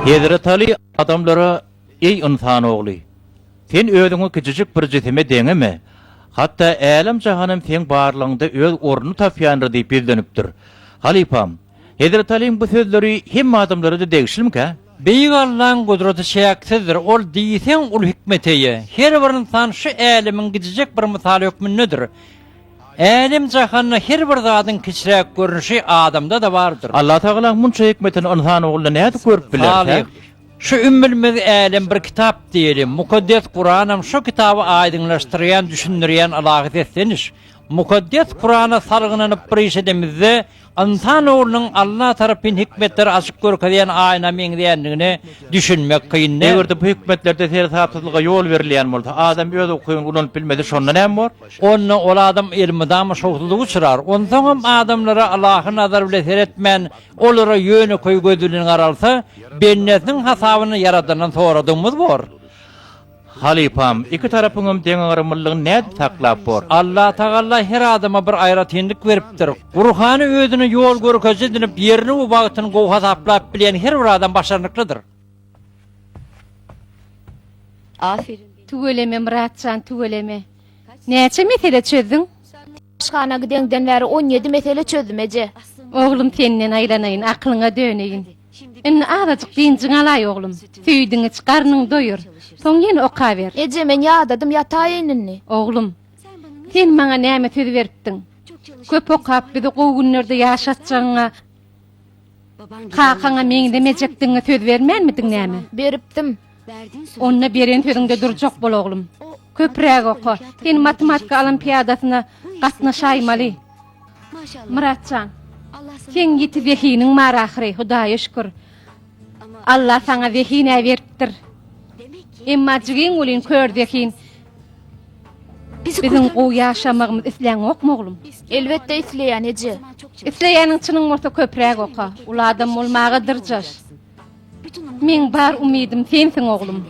Hezret Aly adamlara, Eý, ynsan ogly! Sen özüňi kiçijik bir jisime deňeme. Hatda älem-jahanam seň barlygyňda öz ornuny tapýandyr diýip ýüzlenipdir. Halypam, Hezret Alyň bu sözleri hemme adamlara-da degişlimikä? Beýik Allaň gudraty çäksizdir, Ol diýseň uly hikmete eýe. Her bir ynsan şu älemiň kiçijek bir mysaly hökmündedir. Älem-jahanda her bir zadyň kiçiräk görnüşi adamda-da bardyr. Allatagalaň munça hikmetini ynsan oglunda nädip görüp bileris, hä? Salyh, Şu ümmülmez älem bir kitap diýeli. Mukaddes Kuranam şu kitaby aýdyňlaşdyrýan, düşündirýän ylahy sesleniş. Mukaddes Kurana salgylanyp bir iş edemizde, Ynsan oglunyň Alla tarapyn hikmetleri açyp görkezýän aýna meňzeýändigine düşünmek kyn däl. Eger-de bu hikmetlerde seresapsyzlyga ýol berilýän bolsa, adam öz ukybyny ulanyp bilmese, şonda näme bor? Onda ol adam elmydama şowsuzlyga uçrar. Onsoňam adamlara ylahy nazar bile seretmän, olara ýönekeý göz bilen garalsa, bendesiniň hasabyny Ýaradandan soradygymyz bor. Halypam, iki tarapyňam deňagramlylygyny nädip saklap bor? Allatagalla her adama bir aýratynlyk beripdir. Gurhany özüne ýol görkeziji edinip, ýerini we wagtyny gowy hasaplap bilýän her bir adam başarnyklydyr. Tüweleme Myratjan tüweleme. Näçe mesele çözdüň? Aşhana gideňden bäri 17 mesele çözdüm eje. Oglum senden aýlanaýyn, akylyňa döneýin. Indi azajyk dynjyňy alaý oglum. Süýdüňi iç, garnyňy doýur. Soň ýene okaber. Eje men ýadadym ýataýyn indi. Oglum, sen maňa näme söz beripdiň? Köp okap bizi gowy günlerde ýaşatjagyňa, kakaňa meňzemejekdigiňe söz bermänmidiň näme? Beripdim. Onda beren sözüňde durjak bol oglum. Köpräk oka. Sen matematika olimpiadasyna gatnaşaýmaly. Myratjan, seň ýiti zehiniň bar ahyry, Hudaýa şükür. Alla saňa zehin-ä beripdir. Emma jigiň welin kör zehin. Biziň gowy ýaşamagymyzy isläňokmy, oglum? Elbetde isleýän, eje. Isleýäniň çynyň bolsa köpräk oka, uly adam bolmaga dyrjaş. Meň bar umydym sensiň oglum.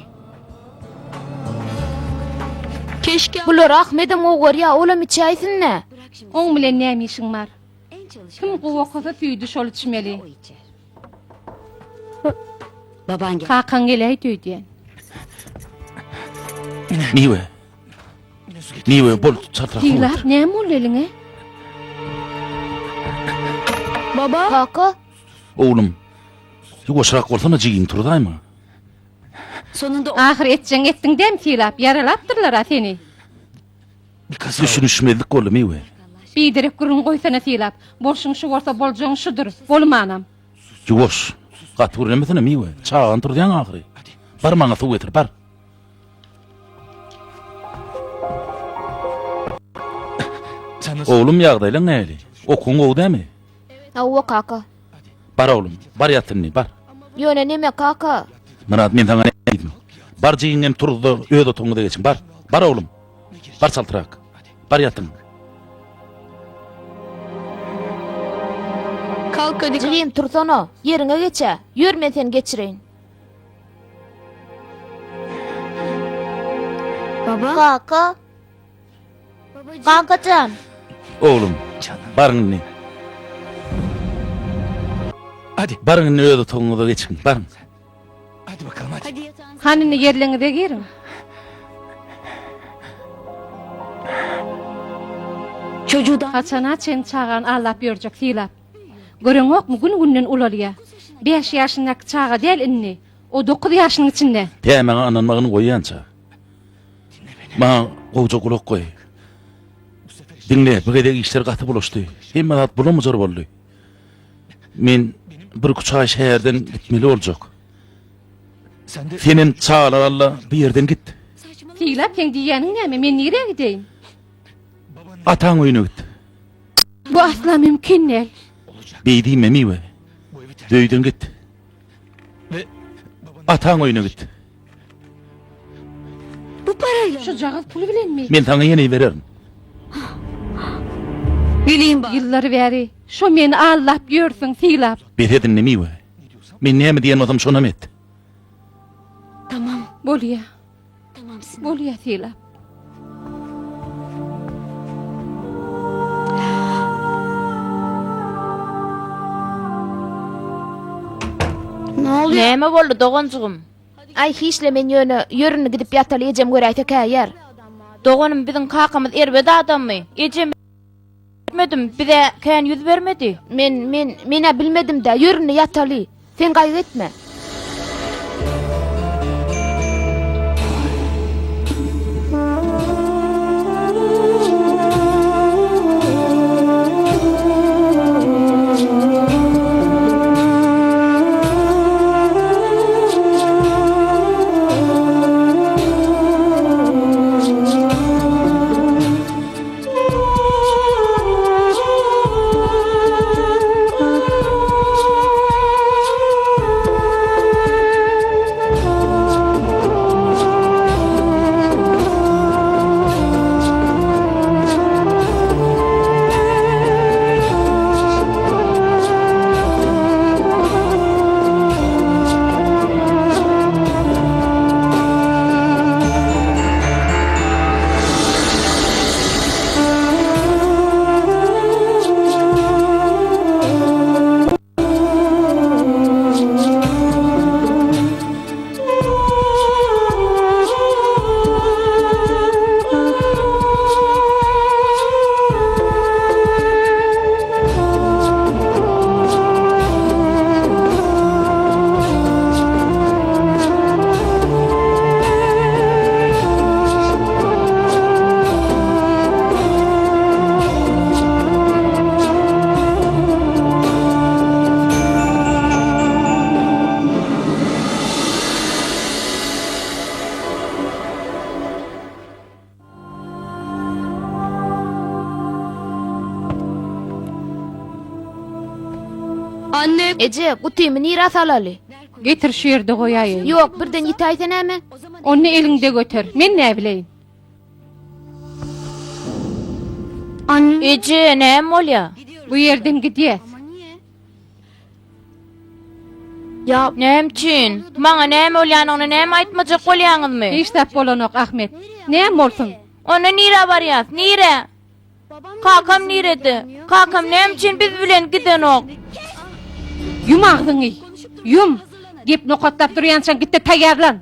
Bulary Ahmedem gowy görýä, olam içäýsin-dä. Oň bilen näme işiň bar? Kim gowy okasa süýdi şol içmeli. Kakaň geläýdi öýdýän. Miwe. Miwe bol çaltrak suw Sylap getir. näme boldy eliňe? Baba. Kaka. Oglum, ýuwaşrak bolsana jigiňi turzaýma. Ahyr etjegiňi etdiň dämi Sylap, ýaralapdyrlar-a seni. Düşünişmezlik boldy Miwe. Biderek gürrüň goýsana Sylap. Bolşuň şu bolsa boljagyň şudur. Bolmanam. Ýuwaş. Gaty gürlemesene Miwe. Çagany turuzýaň ahyry. Bar maňa suw getir, bar. Oglum ýagdaýlaň nähili? Okuwyň gowy dämi? Hawa kaka. Bar oglum, bar ýat indi, bar. Ýöne neme kaka? Myrat, men saňa näme diýdim? Bar jigiňem turuz-da öz otagyňyza geçiň, bar. Bar oglum. Bar çaltrak. Bar ýatyň. Jigim tursana, ýeriňe geç-ä. Ýör men seni geçireýin. Baba. Kaka. Kakajan. Oglum, baryň indi. Baryň indi öz otagyňyza geçiň, baryň. Hany indi ýerleňize giriň. Haçana çen çagany aldap ýörjek Sylap. Göreňokmy gün-günden ulalýa. Bäş ýaşyndaky çaga däl indi. O dokuz ýaşynyň içinde. Tä maňa ynanmagyny goýýança. Maňa gowja gulak goý. Diňle, bu gezek işler gaty bulaşdy. Hemme zat bulam-bujar boldy. Men birküç aý şäherden gitmeli boljak. Senem çagalar al-da, bu ýerden git. Sylap, seň diýýäniň näme? Men nirä gideýin? Ataň öýüne git. Bu asla mümkin däl. Beý diýme, Miwe. Öýden git. Ataň öýüne git. Şujagaz puly bilenmi? Men saňa ýene bererin. Ýyllar bäri şo meni aldap ýörsüň, Sylap. Bes et indi, Miwe. Men näme diýen bolsam şonam et. Bolýa. Bolýa, Sylap. Näme boldy doganjygym? Aý hiçle men ýöne ýör indi gidip ýataly ejem göräýse käýär. Doganym biziň kakamyz erbet adammy? Ejem Etmedim, bize kän ýüz bermedi. Men, men, men-ä bilmedim-dä, ýör indi ýataly. Sen gaýgy etme. Eje, gutymy nirä salaly? Getir şu ýerde goýaýyn. Ýok, birden ýitäýse näme? Onda eliňde göter. Men näbileýin? Eje, näme bolýa? Bu ýerden gidýäs. Näme üçin? Maňa näme bolýanyny näme aýtmajak bolýaňyzmy? Hiç zat bolanok, Ahmet. Näme bolsun? Onda nirä barýas? Nirä? Kakam nirede? Kakam näme üçin biz bilen gidenok? Ýum agzyňy! Ýum! Gep nokatlap durýançaň git-de taýýarlan!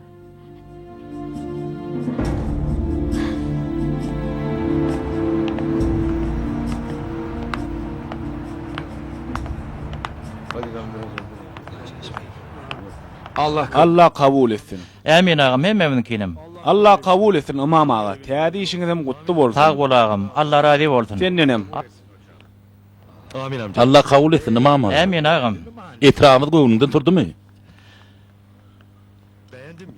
Allah kabul etsin. Ämin agam hemmämiziňkinem. Allah kabul etsin Ymam aga täze işiňizem gutly bolsun. Sag bol agam Allah razy bolsun. Sendenem. Allah kabul etsin Ymam aga. Ämin agam. Etrabymyz göwnüňden turdumy?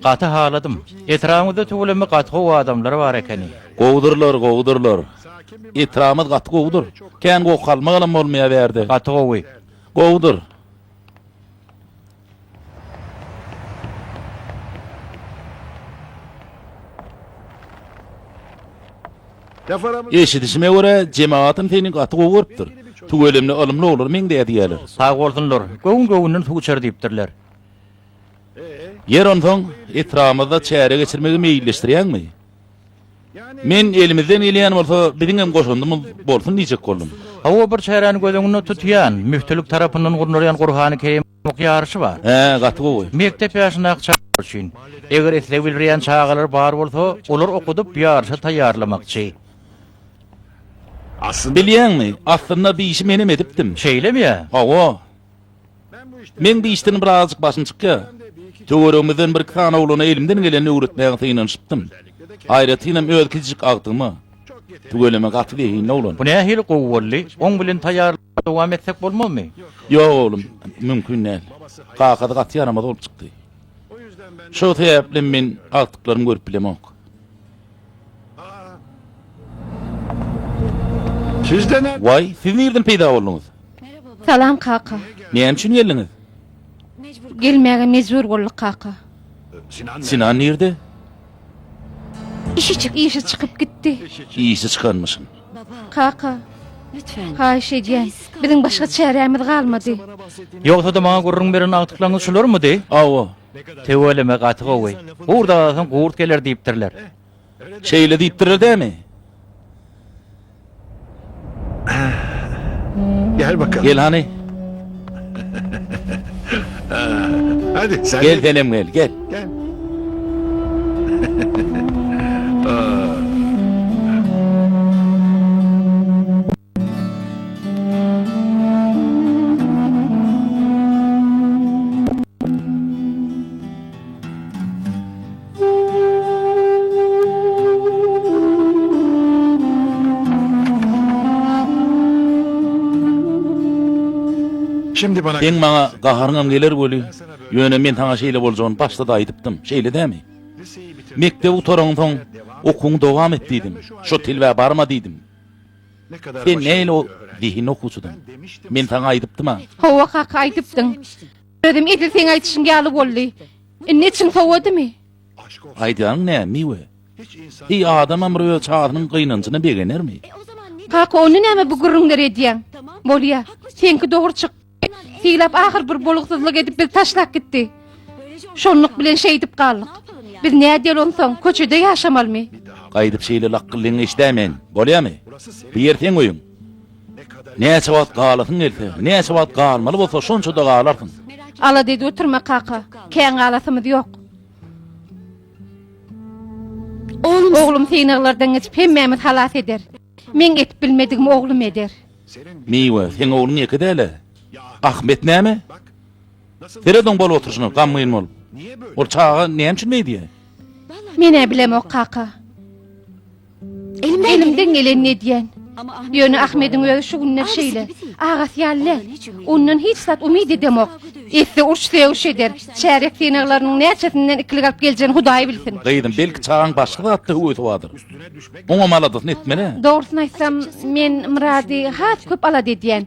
Gaty haladym. Etrabyňyzda tüweleme gaty gowy adamlar bar ekeni. Gowudyrlar, gowudyrlar. Etrabymyz gaty gowudyr. Kän goh galmagalam bolmaýar bärde. Gaty gowy. Gowudyr. Eşidişime görä, jemagatym seni gaty gowy görüpdir. Tüwelemle ylymly oglan meňzeýär diýýärler. Sag bolsunlar. Göwün göwünden suw içer diýipdirler. Ýer onsoň, etrabymyzda çäre geçirmegi meýilleşdirýäňmi? Men elimizden gelýän bolsa, biziňem goşandymyz bolsun diýjek boldum. Hawa, bir çäräni göz öňünde tutýan. Müftülik tarapyndan gurnalýan Gurhany Kerim ok ýaryşy bar. Hä, gaty gowy. Mekdep ýaşyndaky çagalar üçin. Eger isleg bildirýän çagalar bar bolsa, olar okudyp, ýaryşa taýýarlamakçy. Bilýäňmi, aslynda bi işi menem edipdim. Şeýlemi ýa? Hawa. Meň bu işden birazajyk başym çykýar. Töweregimizden birki sany oglana elimden gelenini öwretmäge synanyşypdym. Aýratynam öz kiçijik agtygyma. Tüweleme gaty zehinli oglan. Bu nähili gowy boldy? Oň bilen taýýarlygy dowam etsek bolmazmy? Ýok oglum, mümkin däl. Kakasy gaty ýaramaz bolup çykdy. Şo sebäplem men agtyklarymy görüp bilemok. Waý, siz nirden peýda bolduňyz? Salam kaka. Näme üçin geldiňiz? Gelmäge mejbur bolduk kaka. Sinan nirde? Işi çykyp gitdi. Işi çykanmyşyn. Kaka, haýyş edýän, biziň başga çärämiz galmady. Ýogsa-da maňa gürrüň beren agtyklaryňyz şularmydy? Hawa. Tüweleme gaty gowy. Gurt agasaň gurt geler diýipdirler. Şeýle diýipdirler dämi? Gel bakalym. Gel hany. Gel senem gel, gel. Seň maňa gaharyňam geler weli, ýöne men saňa şeýle boljagyny başda-da aýdypdym, şeýle dämi? Mekdebi gutaraňsoň, okuwyňy dowam et diýdim, şo telbä barma diýdim. Sen nähili o zehinli okuwçydyň? Men saňa aýdypdym-a. Hawa kaka, aýdypdyň. Özem edil seň aýdyşyň ýaly boldy. Indi içiň sowadymy? Aýdýanyň näme, Miwe? Heý, adamam bir öz çagasynyň gynanjyna begenermi? Kaka, onda näme bu gürrüňleri edýäň? Bolýa, seňki dogry çykdy. Sylap ahyr bir bolgusyzlyk edip bizi taşlap gitdi. Şonluk bilen şeýdip galdyk. Biz nädeli onsoň, köçede ýaşamalymy? Gaýdyp şeýle lakgyllyňy eşidäýmen, bolýamy? Bu ýer seň öýüň. Näçe wagt galasyň gelse, näçe wagt galmaly bolsa, şonça-da galarsyň. Alada edip oturma kaka, kän galasymyz ýok. Oglum synaglardan geçip hemmämiz halas eder. Meň edip bilmedigimi oglum eder. Miwe, seň ogluň ýeke däl-ä. Ahmet näme? Seret oň bolup oturyşyna, gamgyn bolup. Ol çaga näme üçin beýdýä? Men-ä bilemok kaka. Elimden gelenini edýän. Ýöne Ahmediň özi şu günler şeýle. Agasy ýaly däl. Ondan hiç zat umyt edemok. Etse uruş-sögüş eder. Çärýek synaglarynyň näçesinden ikilik alyp geljegini Hudaý bilsin. Gyzym, belki çagaň başga zatda höwesi bardyr. Oňam aladasyny etmeli. Dogrusyny aýtsam, men Myrady has köp alada edýän.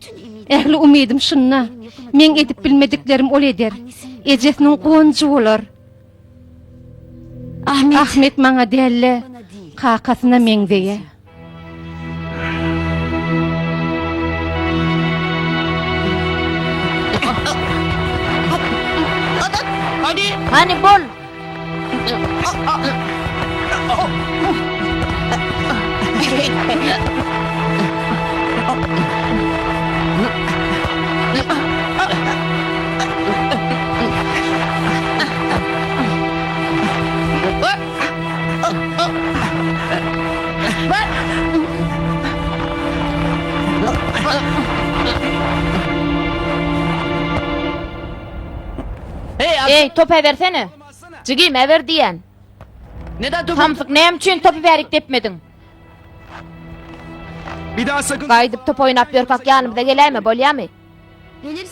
Ähli umydym şunda. Meň edip bilmediklerim ol eder. Ejesiniň guwanjy bolar. Ahmet maňa däl-de, kakasyna meňzeýär. Hany bol! Eý, top äbersene. Jigim, äber diýýän. Samsyk, näme üçin topy bärik depmediň? Gaýdyp top oýnap ýörkäk ýanymyza geläýme, bolýamy?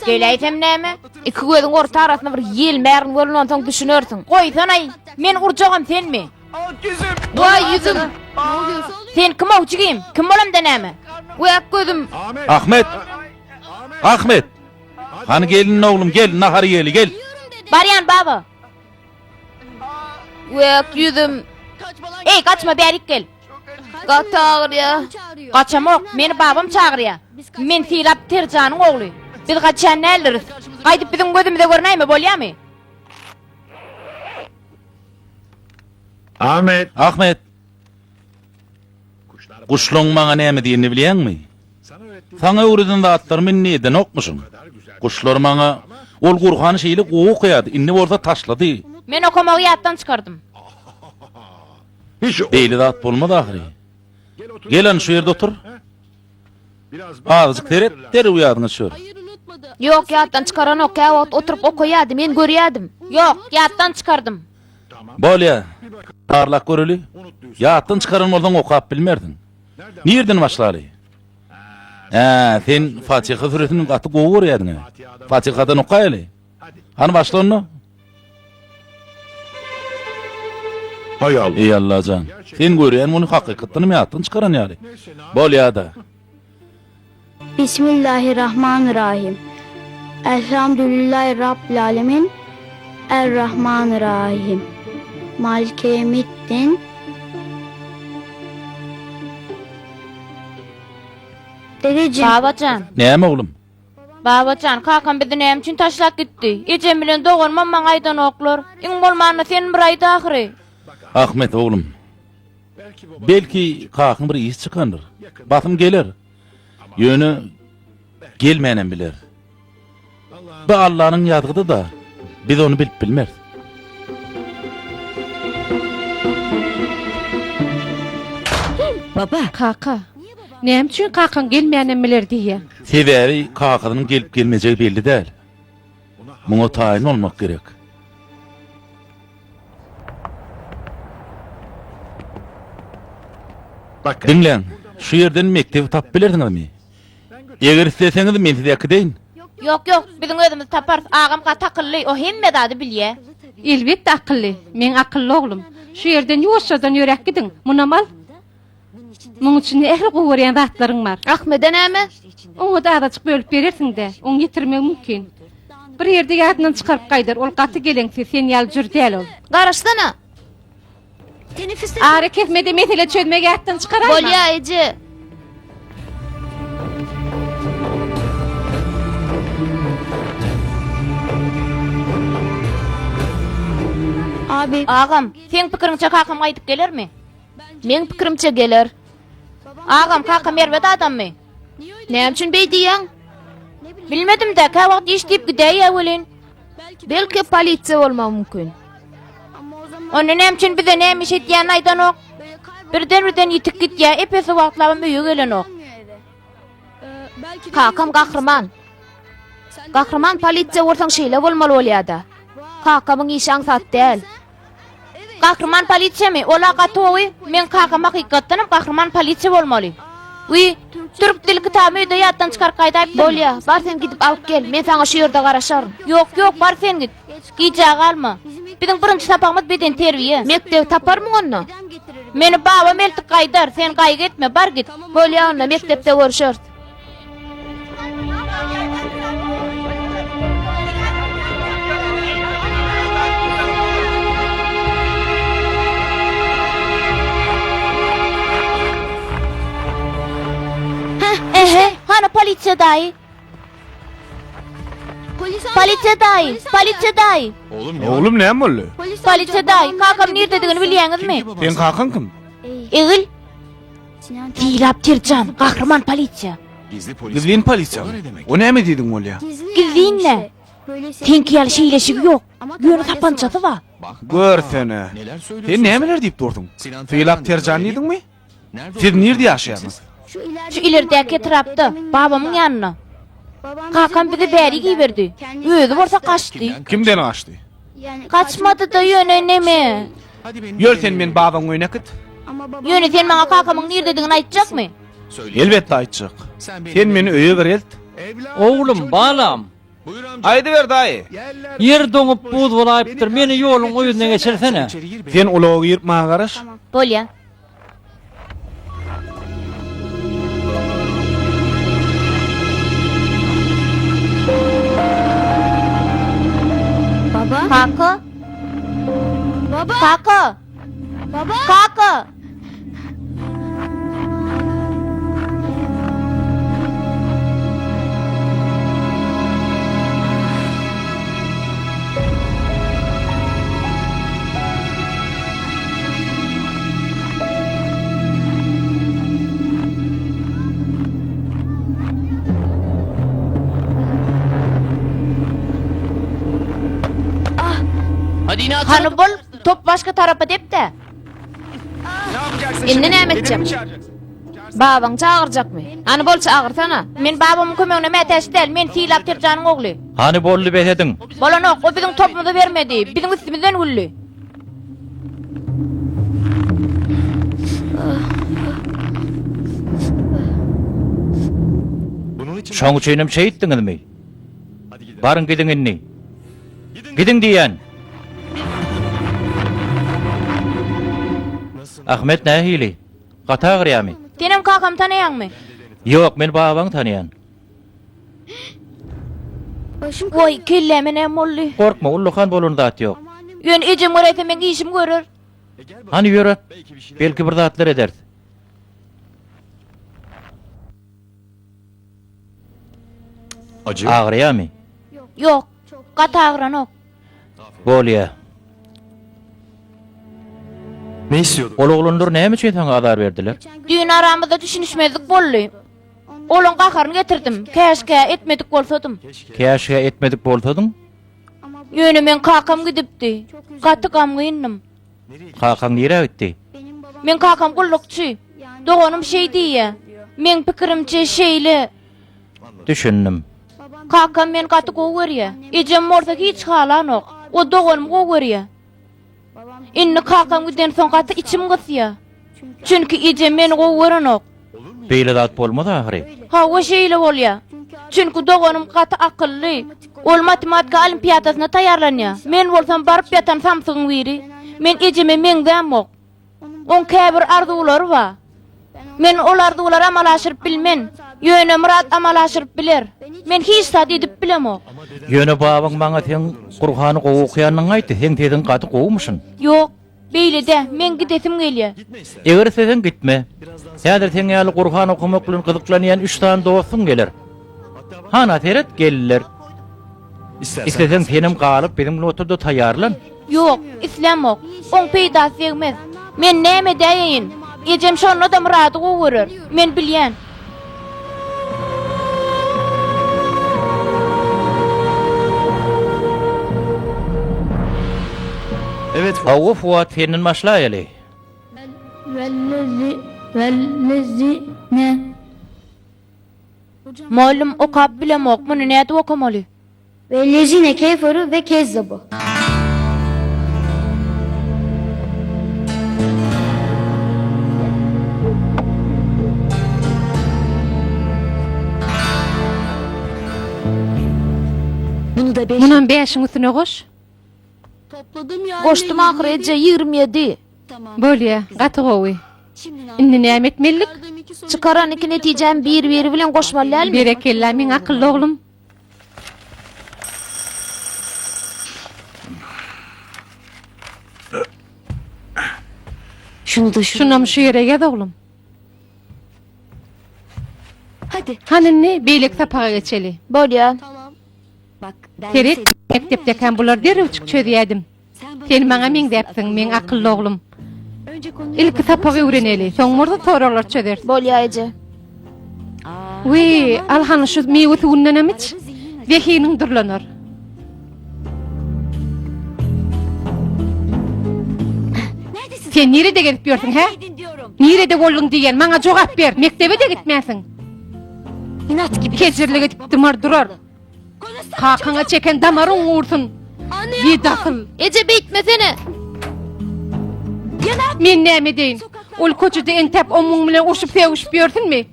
Geläýsem näme? Iki gözüň orta arasyna bir ýelmärin welin onsoň düşünersiň. Goýsanaý, men urjagam senmi? Waý ýüzüm! Sen kim-ow jigim? Kim bolamda näme? Wäk gözüm! Ahmet! Ahmet! Hany gelin oglum gel, nahar iýeli gel. Barýan baba. Wäk ýüzüm! Eý, gaçma bärik gel. Gaty agyrýa. Gaçamok, meni babam çagyrýa. Men Sylap Terjanyň ogly. Biz gaçýan däldiris. Gaýdyp biziň gözümize görünäýme, bolýamy? Ahmet! Ahmet! Guşlaň maňa näme diýenini bilýäňmi? Saňa öwreden zatlarymy indi edenokmyşyň. Guşlar maňa, Ol Gurhany şeýle gowy okaýardy, indi bolsa taşlady. Men okamagy ýatdan çykardym. Beýle zat bolmaz ahyry. Gel hany şu ýerde otur. Azajyk seret, derrew ýadyňa düşer. Ýok, ýatdan çykaranok, käwagt oturyp okaýardy, men görýärdim. Ýok, ýatdan çykardym. Bolýa, barlap göreli. Ýatdan çykaran bolsaň okap bilmersiň. Nirden başlaly? Hä, sen Fatiha süresini gaty gowy görýärdiň-ä. Fatihadan okaýaly. Hany başla onda. Eý Allajan, sen görýän muny hakykatdanam ýatdan çykaran ýaly. Bolýa-da. Bismillahirrahmanirrahim. Elhamdülillahi Rabbil alemin. Errahmanirrahim. Maliki yevmiddin. Dedeciğim. Babajan. Näme oglum? Babajan, kakam bizi näme üçin taşlap gitdi? Ejem bilen doganymam maňa aýdanoklar. Iň bolmanda sen bir aýt ahyry. Ahmet oglum. Belki kakyň bir işi çykandyr. Basym geler. Ýöne gelmänem biler. Bu Allanyň ýazgydy-da. Biz ony bilip bilmeris. Baba. Kaka. Näme üçin kakaň gelmänem biler diýýäň? Sebäbi kakasynyň gelip gelmejegi belli däl. Muňa taýyn bolmak gerek. Diňläň, şu ýerden mekdebi tapyp bilersiňizmi? Eger isleseňiz, men sizi äkideýin. Ýok, ýok, biziň özümiz taparys. Agam gaty akylly, o hemme zady bilýä. Elbetde akylly, meň akylly oglum. Şu ýerden ýuwaşjadan ýöräp gidiň, munam al. Muň içinde ähli gowy görýän zatlaryň bar. Ahmede näme? Oňa-da azajyk bölüp berersiň-dä, oň ýetirmegi mümkin. Bir ýerde ýadyndan çykaryp gaýdar, ol gaty geleňsiz, sen ýaly jür däl ol. Garaşsana! Ara kesmede mesele çözmegi ýatdan çykaraýma. Bolýa, eje. Abi. Agam, seň pikiriňçe kakam gaýdyp gelermi? Meň pikirimçe geler. Agam, kakam erbet adammy? Näme üçin beý diýýäň? Bilmedim-dä, käwagt iş diýip gidäýýä welin. Belki polisiýa bolmagy mümkin. Onda näme üçin bize näme iş edýänini aýdanok? Birden-birden ýitip gidýär, ep-esli wagtlabam öýe gelenok. Kakam gahryman. Gahryman polisiýa bolsaň şeýle bolmaly bolýa-da. Kakamyň işi aňsat däl. Gahryman polisiýamy? Ol-a gaty gowy. Meň kakam hakykatdanam gahryman polisiýa bolmaly. Wiý, türk dili kitabymy öýde ýatdan çykaryp gaýdaýypdyryn. Bolýa, bar sen gidip alyp gel, men saňa şu ýerde garaşaryn. Ýok, ýok, bar sen git. Gijä galma. Biziň birinji sapagymyz bedenterbiýe. Mekdebi taparmyň onda? Meni babam eltip gaýdar, sen gaýgy etme, bar git. Bolýa onda, mekdepde görüşeris. Ehe, hany polisiýa daýy? Polisiýa daýy, polisiýa daýy. Oglum näme boldy? Polisiýa daýy, kakam nirdedigini bilýäňizmi? Seň kakaň kim? Egil. Sylap Terjan, gahryman polisiýa. Gizlin polisiýamy? O näme diýdiň bolýa? Gizlin-dä. Seňki ýaly şeýleşigi ýok. Ýöne sapançasy bar. Görsene. Sen nämeler diýip dursuň? Sylap Terjan diýdiňmi? Siz nirde ýaşaýaňyz? Şu ilerdäki etrapda, babamyň ýanynda. Kakam bizi bärik iberdi. Özi bolsa gaçdy. Kimden gaçdy? Gaçmady-da ýöne neme. Ýör sen meni babaň öýüne äkit. Ýöne sen maňa kakamyň nirdedigini aýtjakmy? Elbetde aýtjak. Sen meni öýe bir elt. Oglum, balam. Aýdyber daýy. Ýer doňup buz bolaýypdyr, meni ýoluň o ýüzüne geçirsene. Sen ulaga girip maňa garaş. Bolýa. Baba. Kaka. Baba. Kaka. Baba. Kaka. Hany bol, top başga tarapa dep-de. Indi näme etjek? Babaň çagyrjakmy? Hany bol çagyrsana. Men babamyň kömegine mätäç däl, men Sylap Terjanyň ogly. Hany boldy bes ediň. Bolanok, o biziň topumyzy bermedi, biziň üstümizden güldi. Şoň üçinem şeýtdiňizmi? Baryň gidiň indi. Gidiň diýýän! Ahmet nähili? Gaty agyrýamy? Senem kakamy tanaýaňmy? Ýok, men babaňy tanaýan. Goý, kelläme näme boldy? Gorkma, ullakan bolan zat ýok. Ýöne ejem göräýse meň işimi görer. Hany ýöre, belki bir zatlar ederis. Agyrýamy? Ýok, gaty agyranok. Bolýa. Ol oglanlar näme üçin saňa azar berdiler? Düýn aramyzda düşünişmezlik boldy. Olaň gaharyny getirdim. Käşgä etmedik bolsadym. Käşgä etmedik bolsadyň? Ýöne meň kakam gidipdi. Gaty gamgyndym. Kakaň nirä gitdi? Meň kakam gullukçy. Doganym şeý diýýä. Meň pikirimçe şeýle. Düşündim. Kakam meni gaty gowy görýä. Ejem bolsa hiç halanok. O doganymy gowy görýä. Indi kakam gidensoň gaty içim gysýa. Çünki ejem meni gowy görenok. Beýle zat bolmaz ahyry. Hawa şeýle bolýa. Çünki doganym gaty akylly. Ol matematika olimpiadasyna taýýarlanýa. Men bolsam baryp ýatan samsygyň biri. Men ejeme meňzämok. Oň käbir arzuwlary bar. Men ol arzuwlary amala aşyryp bilmen. Ýöne Myrat amala aşyryp biler. Men hiç zat edip bilemok. Ýöne babaň maňa seň Gurhany gowy okaýanyňy aýtdy, seň sesiň gaty gowumyşyn. Ýok, beýle dä, meň gidesim gelýä. Eger isleseň gitme. Häzir seň ýaly Gurhan okamak bilen gyzyklanýan üç sany dostuň geler. Hana seret, geldiler. Isleseň senem galyp biziň bilen otur-da taýýarlan. Ýok, islämok. Oň peýdasy degmez. Men näme edäýeýin? Ejem şonda-da Myrady gowy görer. Men bilýän. Hawa, Fuat, senden başlaýaly. Mugallym, okap bilemok, muny nädip okamaly? Vellezine keferu ve kezzebu. Munam bäşiň üstüne goş. Goşdum ahyry eje, 27. Bolýa, gaty gowy. Indi näme etmelidik? Çykaran iki netijämi bir-biri bilen goşmaly dälmi? Berekella, meň akylly oglum. Şunam şu ýere ýaz oglum. Hany indi beýleki sapaga geçeli. Bolýa. Seret, mekdepdekäm bulary derrewjik çözýädim. Sen maňa meňzäpsiň, meň akylly oglum. Ilki sapagy öwreneli, soň bolsa soraglary çözeris. Bolýa eje. Wiý, al hany şu miwe suwundanam iç. Zehiniň durlanar. Sen nirede gezip ýörsüň, hä? Nirede bolduň diýýän, maňa jogap ber. Mekdebe-de gitmänsiň. Kejirlik edip dymar durar. Kakaňa çeken damaryň gursun. Bedasyl. Eje beýtmesene. Men näme edeýin? Ol köçede entäp omuň bilen urşup sögüşip ýörsünmi?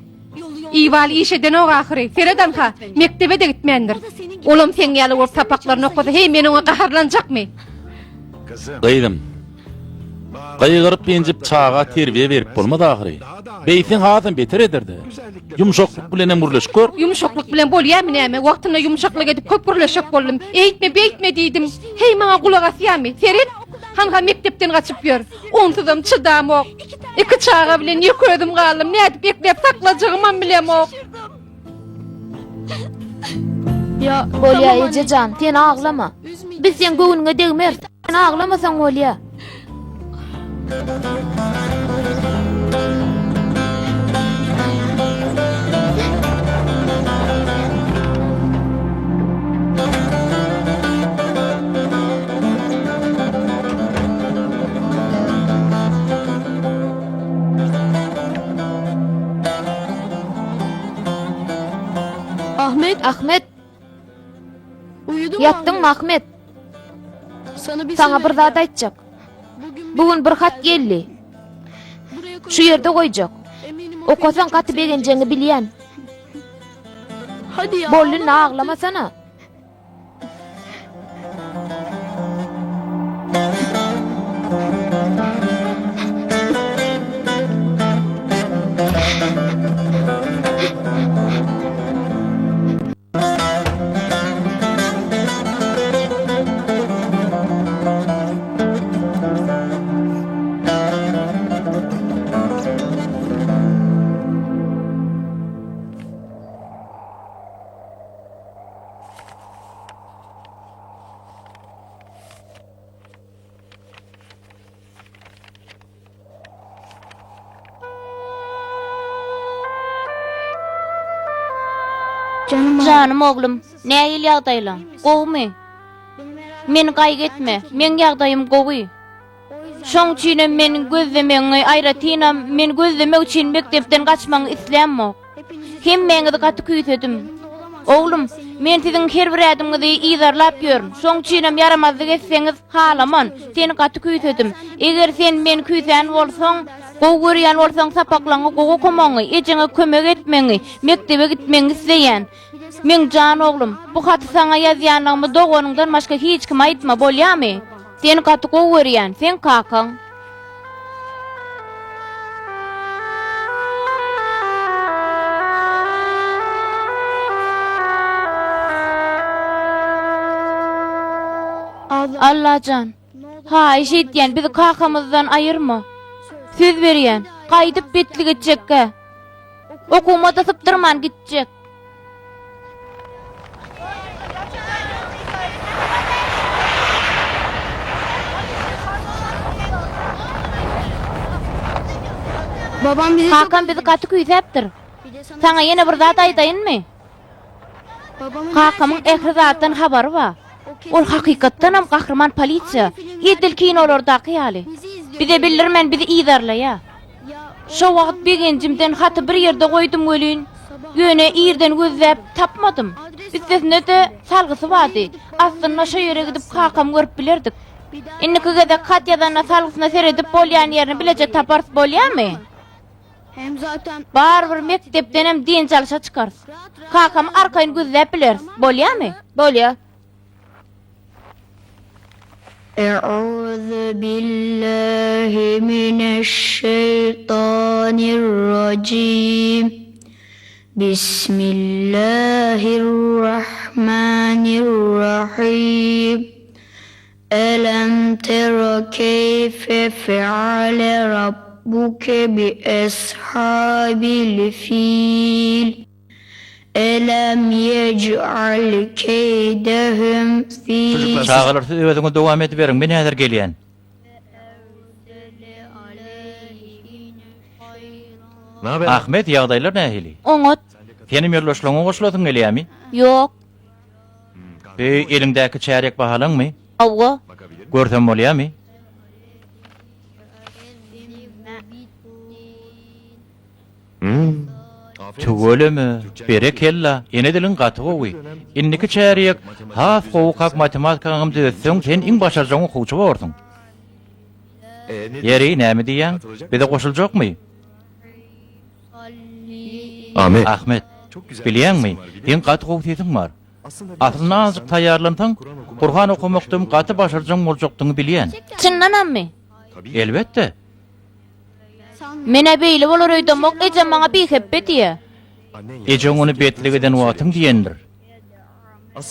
Iwaly iş edenok ahyry. Seret anha, mekdebe-de gitmändir. Olam seň ýaly bolup sapaklaryny okasa, heý men oňa gaharlanjakmy? Gyzym, gygyryp-ýenjip çaga terbiýe berip bolmaz ahyry. Beýtseň hasam beter eder-de. Ýumşaklyk bilenem gürleşip gör. Ýumşaklyk bilen bolýamy näme? Wagtynda ýumşaklyk edip köp gürleşjek boldum. Eýtme, beýtme diýdim. Heý, maňa gulak asýamy? Seret, hanha mekdepden gaçyp ýör. Onsuzam çydamok. Iki çaga bilen ýeke özüm galdym. Nädip ekläp saklajagymam bilemok. Bolýa eje jan, sen aglama. Biz seň göwnüňe degmeris. Sen aglamasaň bolýa. Ahmet. Ahmet. Ýatdyňmy Ahmet? Saňa bir zat aýtjak. Bu gün bir hat geldi. Şu ýerde goýjak. Okasaň gaty begenjegiňi bilýän. Boldy indi aglamasana. Janym oglum, nähili ýagdaýlaň? Gowumy? Meni gaýgy etme, meň ýagdaýym gowy. Şoň üçinem meni gözlemegiňi, aýratynam, meni gözlemek üçin mekdepden gaçmagyňy islämok. Hemmäňizi gaty küýsedim. Oglum, men siziň her bir ädimiňizi yzarlap ýörün. Şoň üçinem ýaramazlyk etseňiz, halaman. Seni gaty küýsedim. Eger sen meni küýsän bolsaň, gowy görýän bolsaň sapaklaryňy gowy okamagyňy, ejeňe kömek etmegiňi, mekdebe gitmegiňi isleýän. Meň jan oglum, bu haty saňa ýazýanlygymy doganyňdan başga hiç kime aýtma, bolýamy? Seni gaty gowy görýän, seň kakaň. Allajan, haýyş edýän, bizi kakamyzdan aýyrma. Söz berýän, gaýdyp betlik etjekgä. Okuwyma-da sypdyrman gitjek. Kakam bizi gaty küýsäpdir. Saňa ýene bir zat aýdaýynmy? Kakamyň ähli zatdan habary bar. Ol hakykatdanam gahryman polisiýa, edil kinolardaky ýaly. Bize bildirmän bizi yzarlaýar. Şo wagt begenjimden haty bir ýerde goýdum welin, ýöne irden gözläp tapmadym. Üstesine-de salgysy bardy. Aslynda şo ýere gidip kakamy görüp bilerdik. Indiki gezek hat ýazanda salgysyna seredip bolýan ýerini bileje taparys bolýamy? Barybir mekdepdenem dynç alyşa çykarys. Kakamy arkaýyn gözläp bileris. Bolýamy? Bolýa. E'uzu billahi mineşşeýtanirrajim. Bismillahirrahmanirrahim. Elem tera keýfe feale rabbuke bi eshabil fil. Elem yec'al keýdehum fi. Çagalar siz özüňiz dowam ediberiň, men häzir gelýän. Ahmet, ýagdaýlar nähili? Oňat. Senem ýoldaşlaryňa goşulasyň gelýärmi? Ýok. Bu eliňdäki çärýek bahalaňmy? Hawa. Görsem bolýarmy? Tüweleme, berekella, ene diliň gaty gowy. Indiki çärýek has gowy okap matematikaňam düzetseň sen iň başarjaň okuwçy borsuň. Ýeri, näme diýýäň? Bize goşuljakmy? Ahmet, bilýäňmi, seň gaty gowy sesiň bar. Aslynda azajyk taýýarlansaň, Gurhan okamakdam gaty başarjaň boljakdygyňy bilýän. Çyndanammy? Elbetde. Men-ä beýle bolar öýdemok, ejem maňa bihepbe diýýä. Ejeň ony betlik eden wagtyň diýendir.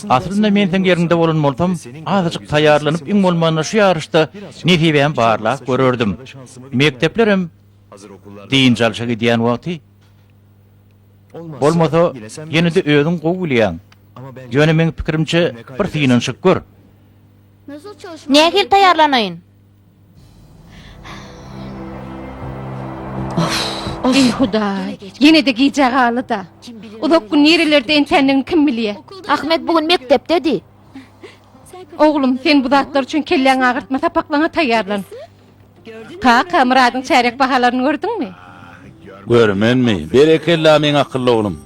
Aslynda men seň ýeriňde bolan bolsam, azajyk taýýarlanyp iň bolmanda şu ýaryşda nesibämi barlap görerdim. Mekdeplerem dynç alşa gidýän wagty. Bolmasa, ýene-de özüň gowy bilýäň. Ýöne meň pikirimçe bir synanyşyp gör. Nähili taýýarlanaýyn? Eý Hudaý, ýene-de gijä galdy-da. Uzak gün nirelerde entändigini kim bilýä. Ahmet bu gün mekdepdedi. Oglum, sen bu zatlar üçin kelläňi agyrtma, sapaklaryňa taýýarlan. Kaka, Myradyň çärýek bahalaryny gördüňmi? Görmenmi? Berekella meň akylly oglum.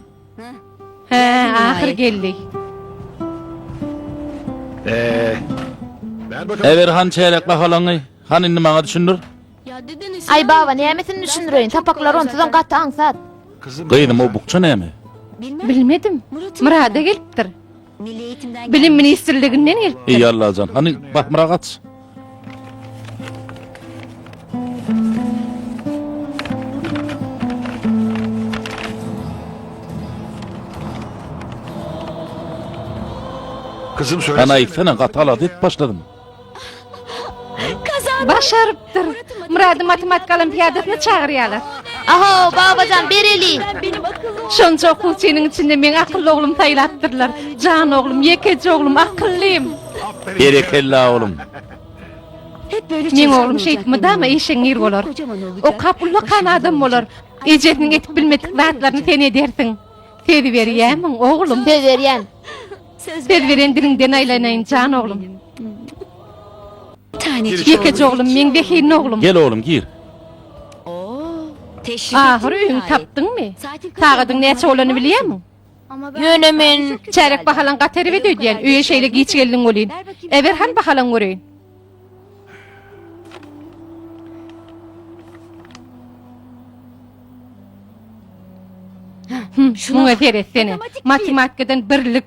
Hä, ahyr geldi. Äber han çärek bahalaňy. Han indi maňa düşündir. Aý baba nämesini düşündireýin, sapaklar onsuzam gaty aňsat. Gyzym o bukja näme? Bilmedim. Myrada gelipdir. Bilim ministrliginden gelipdir. Eý Allajan, hany basmyrak aç. Hany aýtsana, gaty alada edip başladym. Başarypdyr. Myrady matematika olimpiadasyna çagyrýarlar. Aho, babajan bereli. Şonça okuwçynyň içinde meň akylly oglumy saýlapdyrlar. Jan oglum, ýekeje oglum, akyllym. Berekella oglum. Meň oglum şeýdip mydama işeňňir bolar. Okap ullakan adam bolar. Ejesiniň edip bilmedik zatlaryny sen edersiň. Söz berýämiň, oglum? Söz berýän. Söz beren diliňden aýlanaýyn, jan oglum. Ýekeje oglum, meň zehinli oglum. Gel oglum, gir. Ahyry öýüňi tapdyňmy? Sagadyň näçe bolanyny bilýärmiň? Ýöne men... Çärek bahalaň gaty erbet öýdýän, öýe şeýle giç geldiň welin. Äber hany bahalaňy göreýin. Muňa seretsene. Matematikadan birlik.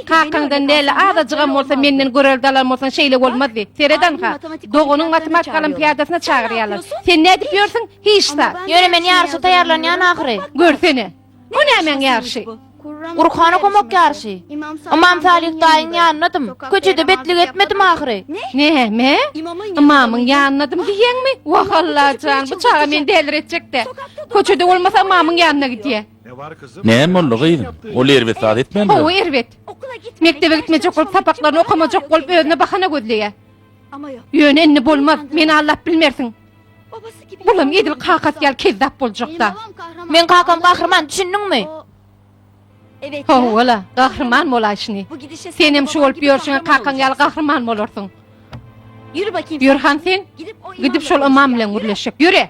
Kakaňdan däl, azajygam bolsa menden görelde alan bolsaň şeýle bolmazdy. Seret anha, doganyň matematika olimpiadasyna çagyrýarlar. Sen nädip ýörsüň? Hiç zat. Ýöne men ýaryşa taýýarlanýan ahyry. Görsene. O nämäň ýaryşy? Gurhan okamak ýaryşy. Ymam Salyh daýyň ýanyndadym. Köçede betlik etmedim ahyry. Näme? Ymamyň ýanyndadym diýýäňmi? Wah Allajan, bu çaga meni däliretjek-dä. Köçede bolmasa ymamyň ýanyna gidýä. Näme boldy gyzym? Ol erbet zat etmändir. Hawa, erbet. Mekdebe gitmejek bolup, sapaklaryny okamajak bolup özüne bahana gözleýä. Ýöne indi bolmaz, meni aldap bilmersiň. Bulam edil kakasy ýaly kezzap boljakda. Meň kakam gahryman, düşündiňmi? Hawa-la, gahryman bolaý şuny. Senem şu bolup ýörşüňe kakaň ýaly gahryman bolarsyň. Ýör han sen, gidip şol ymam bilen gürleşjek. Ýöre!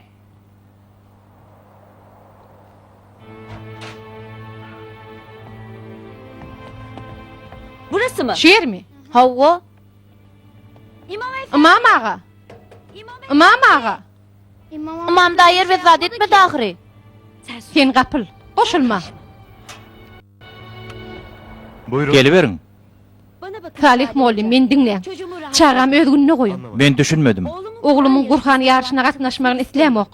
Şu ýermi? Hawa. Ymam aga! Ymam aga! Ymam daýy erbet zat etmedi ahyry. Sen gapyl, goşulma. Geliberiň. Salyh mugallym, meni diňläň. Çagamy öz gününe goýuň. Men düşünmedim. Oglumyň Gurhan ýaryşyna gatnaşmagyny islämok.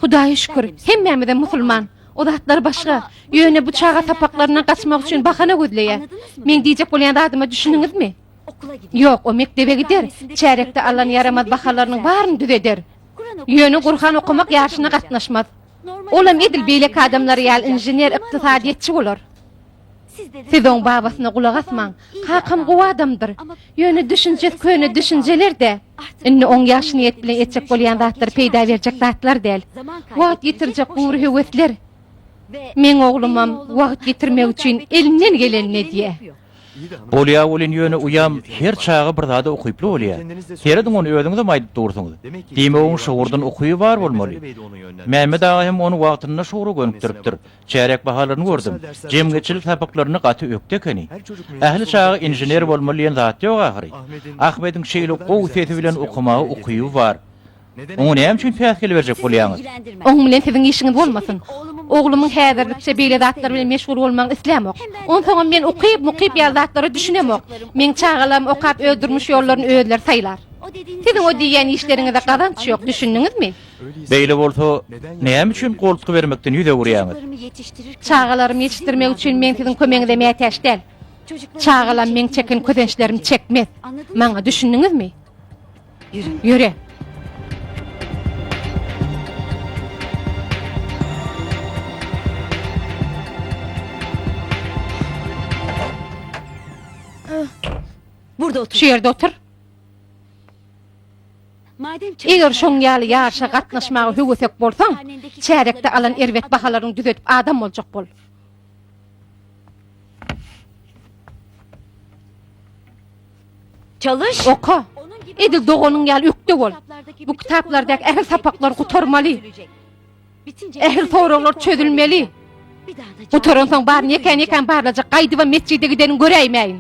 Hudaýa şükür, hemmämizem musulman. O zatlar başga. Ýöne bu çaga sapaklaryndan gaçmak üçin bahana gözleýär. Meň diýjek bolýan zadyma düşündiňizmi? Ýok, o mekdebe gider, çärýekde alan ýaramaz bahalarynyň baryny düzeder. Ýöne Gurhan okamak ýaryşyna gatnaşmaz. Olam edil beýleki adamlar ýaly inžener, ykdysadyýetçi bolar. Siz oň babasyna gulak asmaň. Kakam gowy adamdyr. Ýöne düşünjesi köne düşünjeler-dä. Indi oň ýagşy niýet bilen etjek bolýan zatlary peýda berjek zatlar däl. Wagt ýitirjek gury höwesler. Meň oglumam wagt ýitirmek üçin elinden gelenini edýä. Bolýa welin ýöne uýam her çaga bir zada ukyply bolýa. Serediň ony özüňizem aýdyp dursuňyz. Diýmek oň şygurdan ukyby bar bolmaly. Mämmet aga hem ony wagtynda şugra gönükdiripdir. Çärek bahalaryny gördüm. Jemgyýetçilik sapaklarynda gaty ökde ekeni. Ähli çaga inžener bolmaly diýen zat ýok ahyry. Ahmediň şeýle gowy sesi bilen okamaga ukyby bar. Oňa näme üçin päsgel berjek bolýaňyz? Oň bilen siziň işiňiz bolmasyn. Oglumyň häzirlikçe beýle zatlar bilen meşgul bolmagyny islämok. Onsoňam men ukyp-mukyp ýaly zatlara düşünemok. Meň çagalarym okap öz durmuş ýollaryny özleri saýlar. Siziň o diýýän işleriňize gazanç ýok, düşündiňizmi? Beýle bolsa, näme üçin goltgy bermekden ýüz öwürýäňiz? Çagalarymy ýetişdirmek üçin men siziň kömegiňize mätäç däl. Çagalam meň çeken kösençlerimi çekmez. Maňa düşündiňizmi? Ýöre. Şu ýerde otur. Eger şoň ýaly ýaryşa gatnaşmaga höwesek bolsaň, çärýekde alan erbet bahalaryňy düzedip adam boljak bol. Oka. Edil doganyň ýaly ökde bol. Bu kitaplardaky ähli sapaklary gutarmaly. Ähli soraglar çözülmeli. Gutaransoň baryny ýekän-ýekän barlajak, gaýdybam metjide gideniňi göräýmäýin.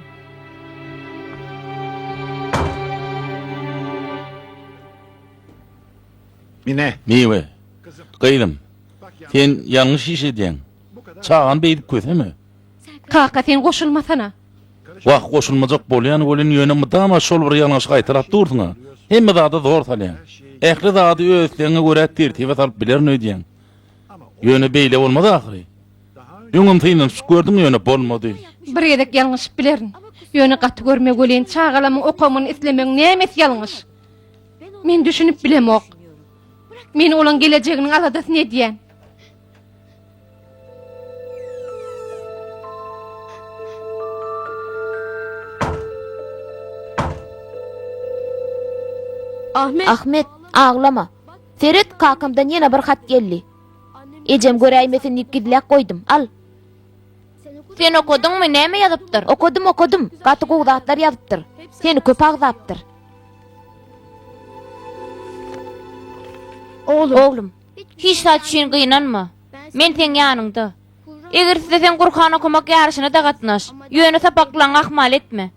Mine. Miwe. Gyzym, sen ýalňyş iş edýäň. Çagany beýdip köseme. Kaka, sen goşulmasana. Wah, goşulmajak bolýan welin, ýöne mydama şol bir ýalňyşy gaýtalap dursuň-a. Hemme zada zor salýaň. Ähli zady öz islegiňe görä tertibe salyp bilerin öýdýäň. Ýöne beýle bolmaz ahyry. Öňem synanyşyp gördüň, ýöne bolmady. Bir gezek ýalňyşyp bilerin. Ýöne gaty görme welin, çagalamyň okamyny islemegiň nämesi ýalňyş? Men düşünip bilemok. Men olaň gelejeginiň aladasyny edýän. Ahmet, aglama. Seret, kakamdan ýene bir hat geldi. Ejem göräýmesin diýip gizläp goýdum. Al. Sen okadyňmy, näme ýazypdyr? Okadym, okadym. Gaty gowy zatlar ýazypdyr. Seni köp agzapdyr. Oglum, hiç zat üçin gynanma. Men seň ýanyňda. Eger isleseň Gurhan okamak ýaryşyna-da gatnaş. Ýöne sapaklaňy ahmal etme.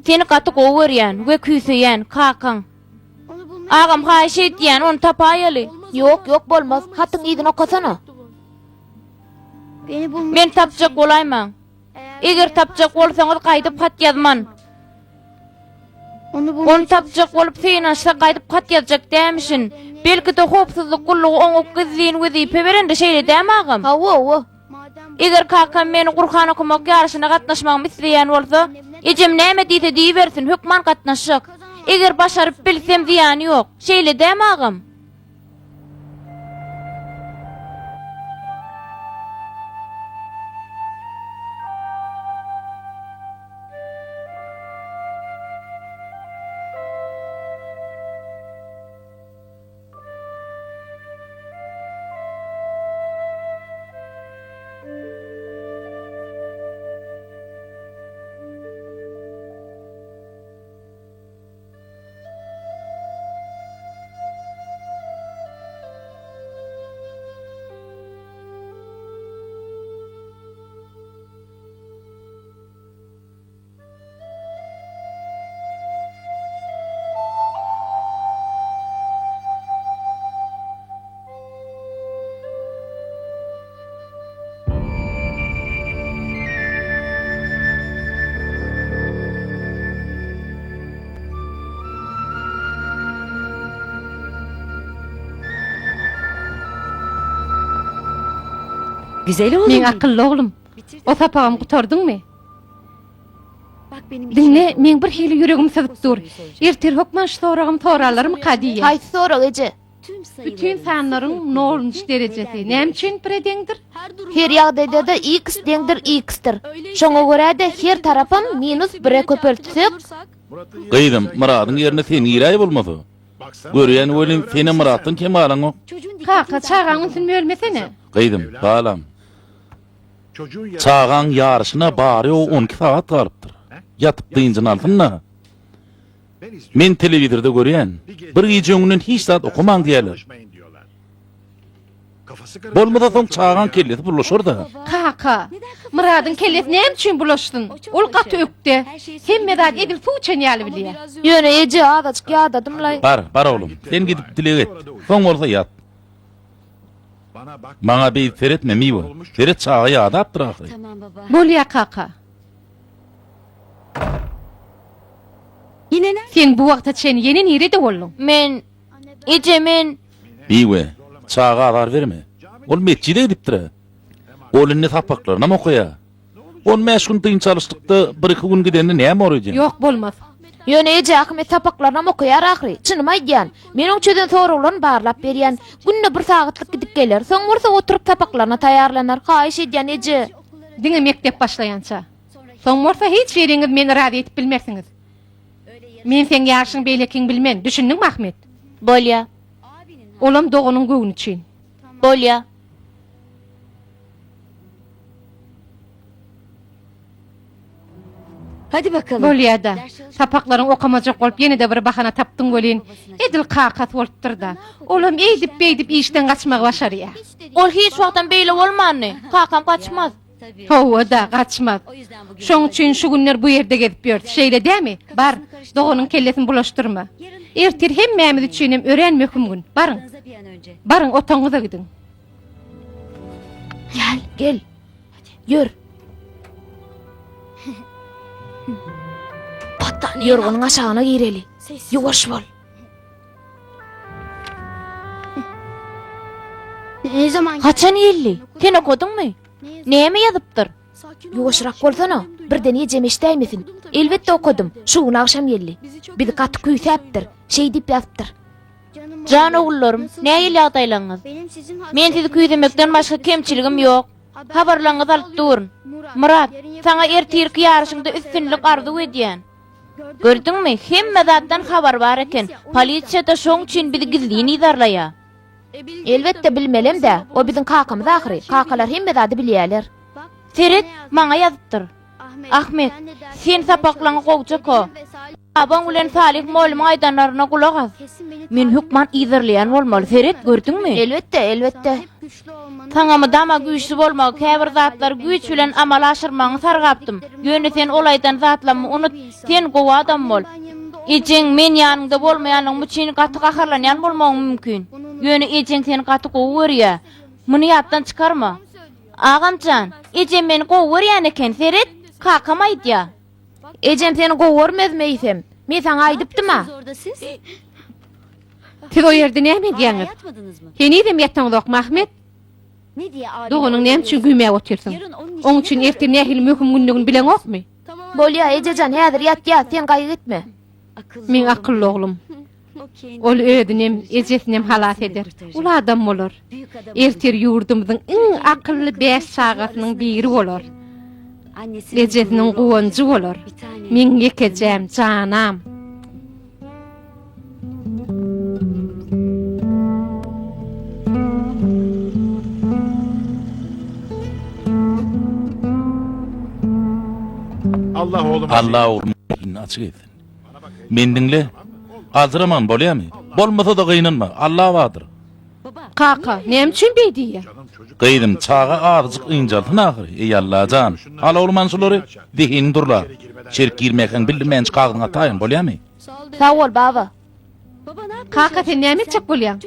Seni gaty gowy görýän we küýseýän, kakaň. Agam haýyş edýän, ony tapaýaly. Ýok, ýok bolmaz. Hatyň yzyny okasana. Meni tapjak bolaýmaň. Eger tapjak bolsaňyz gaýdyp hat ýazman. Ony tapjak bolup synanyşsa gaýdyp hat ýazjak dämişin. Belki-de howpsuzlyk gullugy oňa gizlin wezipe berendir, şeýle dämi agam? Hawa, hawa. Eger kakam meni Gurhan okamak ýaryşyna gatnaşmagymy isleýän bolsa, ejem näme diýse diýibersin, hökman gatnaşjak. Eger başaryp bilsem zyýany ýok. Şeýle dämi agam? Meň akylly oglum, o sapagam gutardyňmy? Diňle, meň bir hili ýüregim syzyp dur. Ertir hökman şu soragym sorarlarmyka diýýän. Haýsy sorag eje? Bütin sanlaryň nolunjy derejesi näme üçin bire deňdir? Her ýagdaýda-da x deňdir x-dir. Şoňa görä-de her tarapam minus bire köpeltsek. Gyzym, Myradyň ýerine sen giräý bolmasa. Görýän welin, senem Myratdan kem galaňok. Kaka, çagaň ünsüni bölmesene. Gyzym, balam. Çagaň ýaryşyna bary-ýogy 12 sagat galypdyr. Ýatyp dynjyny alsyn-da. Men telewizorda görýän, bir gije öňünden hiç zat okamaň diýýärler. Bolmasa soň çagaň kellesi bulaşar-da. Kaka, Myradyň kellesi näme üçin bulaşsyn? Ol gaty ökde. Hemme zady edil suw içen ýaly bilýär. Ýöne eje, azajyk ýadadym-laý. Bar, bar oglum. Sen gidip dileg et. Soň bolsa ýat. Maňa beýdip seretme, Miwe. Seret, çaga ýadapdyr ahyry. Bolýa, kaka. Sen bu wagta çenli ýene nirede bolduň? Men, eje, men. Miwe, çaga azar berme. Ol metjide gidipdir-ä. Ol indi sapaklarynam okaýar. On bäş gün dynç alyşlykda bir-iki gün gidende näme bor öýdýäň? Ýok, bolmaz. Ýöne eje Ahmet sapaklarynam okaýar ahyry. Çynymy aýdýan. Men oň çözen soraglaryny barlap berýän. Günde bir sagatlyk gidip geler. Soň bolsa oturyp sapaklaryna taýýarlanar. Haýyş edýän eje. Diňe mekdep başlaýança. Soň bolsa hiç biriňiz meni razy edip bilmersiňiz. Men seň ýaşyň beýlekiň bilmen, düşündiňmi Ahmet? Bolýa. Olam doganyň göwni üçin. Bolýa. Bolýa-da. Sapaklaryňy okamajak bolup ýene-de bir bahana tapdyň welin, edil kakasy bolupdyr-da. Olam eýdip-beýdip işden gaçmagy başarýar. Ol hiç wagtam beýle bolmandy. Kakam gaçmaz. Hawa-da, gaçmaz. Şoň üçin şu günler bu ýerde gezip ýörüs, şeýle dämi? Bar, doganyň kellesini bulaşdyrma. Ertir hemmämiz üçinem örän möhüm gün. Baryň. Baryň, otagyňyza gidiň. Gel, gel. Ýör. Ýorganyň aşagyna gireli. Ýuwaş bol. Haçan geldi? Sen okadyňmy? Näme ýazypdyr? Ýuwaşrak bolsana, birden ejem eşidäýmesin. Elbetde okadym. Şu gün agşam geldi. Bizi gaty küýsäpdir. Şeý diýip ýazypdyr. Jan ogullarym, nähili ýagdaýlaryňyz? Men sizi küýsemekden başga kemçiligim ýok. Habarlaryňyzy alyp durun. Myrat, saňa ertirki ýaryşyňda üstünlik arzuw edýän. Gördüňmi, hemme zatdan habary bar eken. Polisiýa-da şoň üçin bizi gizlin yzarlaýar. Elbetde bilmelem-dä, o biziň kakamyz ahyry. Kakalar hemme zady bilýärler. Seret, maňa ýazypdyr. Ahmet, sen sapaklaňy gowja oka. Babaň bilen Salyh mollumyň aýdanlaryna gulak as. Men hökman yzarlaýan bolmaly. Seret, gördüňmi? Elbetde, elbetde. Saňa mydama güýçli bolmagy, käbir zatlary güýç bilen amala aşyrmagyňy sargapdym. Ýöne sen ol aýdan zatlammy unut. Sen gowy adam bol. Ejeň men ýanyňda bolmaýanlygym üçin gaty gaharlanýan bolmagyň mümkin. Ýöne ejeň seni gaty gowy görýär. Muny ýatdan çykarma. Agam jan, ejem meni gowy görýän eken, seret, kakam aýdýar. Ejem seni gowy görmezmi eýsem? Men saňa aýdypdym-a. Siz o ýerde näme edýäňiz? Henizem ýataňzokmy, Ahmet? Doganyň näme üçin güýmäp otyrsyň? Oň üçin ertir nähili möhüm gündigini bileňokmy? Bolýa, ejejan, häzir ýatýas, sen gaýgy etme. Meň akylly oglum. Ol özünem, ejesinem halas eder. Uly adam bolar. Ertir ýurdumyzyň iň akylly bäş çagasynyň biri bolar. Ejesiniň guwanjy bolar. Meň ýekejäm, janam. Allah oglumyň açyk etsin. Meni diňle. Aljyraman bolýamy? Bolmasa-da gynanma. Alla bardyr. Kaka, näme üçin beý diýýäň? Gyzym, çaga azajyk ynjalsyn ahyry. Eý, Alla jan. Al oglum ana şulary. Zehiniň durlar. Içerik girmäkäň bildirmänçik agzyňy ataýyn, bolýamy? Sag bol, baba. Kaka, sen näme etjek bolýaň?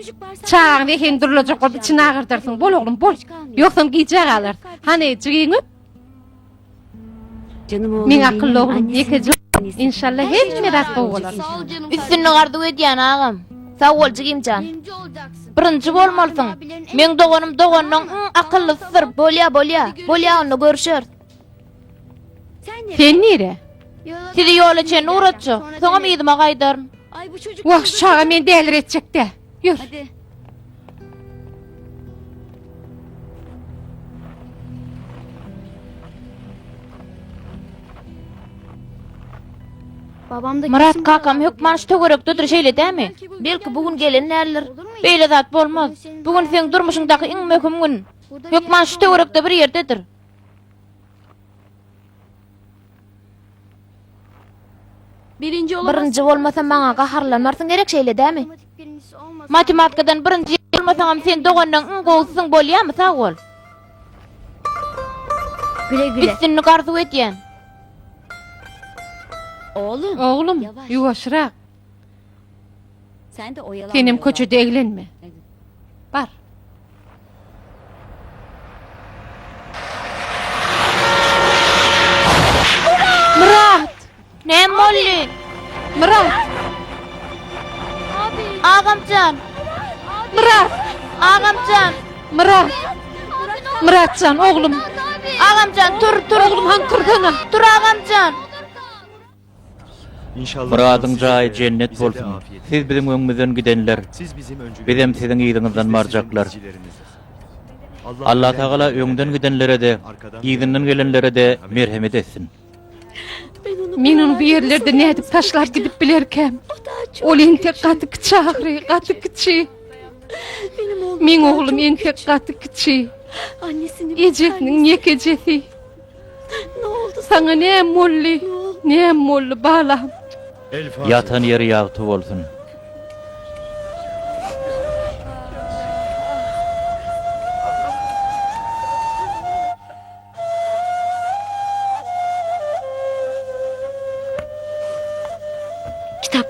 Çagaň zehini durlajak bolup içini agyrdarsyň. Bol oglum, bol. Ýogsam gijä galarys. Hany, jigiňi öp. Meň akylly oglum, ýekeje oglum. Inşalla hemme zat gowy bolar. Üstünlik arzuw edýän agam. Sag bol jigimjan. Birinji bolmalysyň. Meň doganym doganlaň iň akyllysydyr. Bolýa bolýa. Bolýa onda görüşeris. Sen nire? Sizi ýola çenli ugratjak. Soňam yzyma gaýdaryn. Wah şu çaga meni däliretjekdä. Ýör. Myrat kakam hökman şu töwerekdedir, şeýle dämi? Belki bu gün gelen däldir. Beýle zat bolmaz. Bu gün seň durmuşyňdaky iň möhüm gün. Hökman şu töwerekde bir ýerdedir. Birinji bolmasam maňa gaharlanmarsyň gerek şeýle dämi? Matematikadan birinji bolmasaňam sen doganlaň iň gowusysyň bolýamy sag bol. Üstünlik arzuw edýän. Oglum, ýuwaşrak. Senem köçede eglenme. Bar. Myrat! Näme boldy? Myrat! Agamjan! Myrat! Agamjan! Myrat! Myratjan, oglum! Agamjan, tur, tur! Oglum, han tursana! Tur agamjan! Myradyň jaýy jennet bolsun. Siz biziň öňümizden gidenler. Bizem siziň yzyňyzdan barjaklar. Allatagala öňden gidenlere-de, yzyndan gelenlere-de merhemet etsin. Men ony bu ýerlerde nädip taşlap gidip bilerkäm? Ol entek gaty kiçi ahyry, gaty kiçi. Meň oglum entek gaty kiçi. Ejesiniň ýekejesi. Saňa näme boldy? Näme boldy, balam? Ýatan ýeri ýagty bolsun.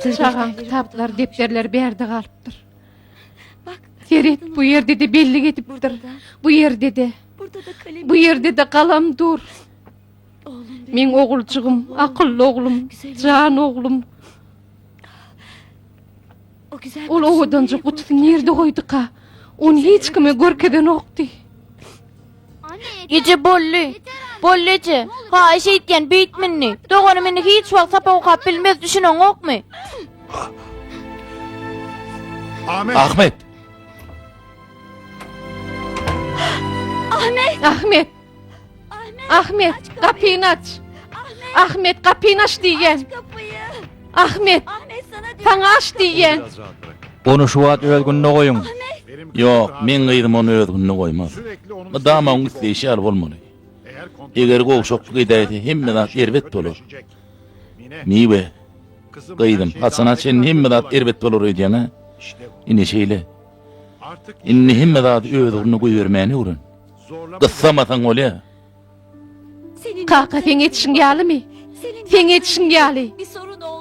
Çagaň kitaplary, depderleri bärde galypdyr. Seret, bu ýerde-de bellik edipdir. Bu ýerde-de. Bu ýerde-de galam dur. Meň oguljygym, akylly oglum, jan oglum. Ol owadanja gutusy nirde goýduka? Ony hiç kime görkezenokdy. Eje boldy. Boldy eje. Haýyş eýtýän beýtme indi. Doganym indi hiç wagt sapak okap bilmez, düşüneňokmy? Ahmet! Ahmet! Ahmet, gapyny aç! Ahmet, gapyny aç diýýän! Ahmet, saňa aç diýýän! Ony şu wagt öz gününe goýuň. Ýok, meň gyzym ony öz gününe goýmaz. Mydama oň isleýşi ýaly bolmaly. Eger gowşaklyk edäýse hemme zat erbet bolar. Miwe, gyzym, haçana çenli hemme zat erbet bolar öýdýäň-ä? Ine şeýle. Indi hemme zady öz ugruna goýbermäni öwren. Gyssamasaň bolýar. Kaka seň etişiň ýalymy? Seň etişiň ýaly.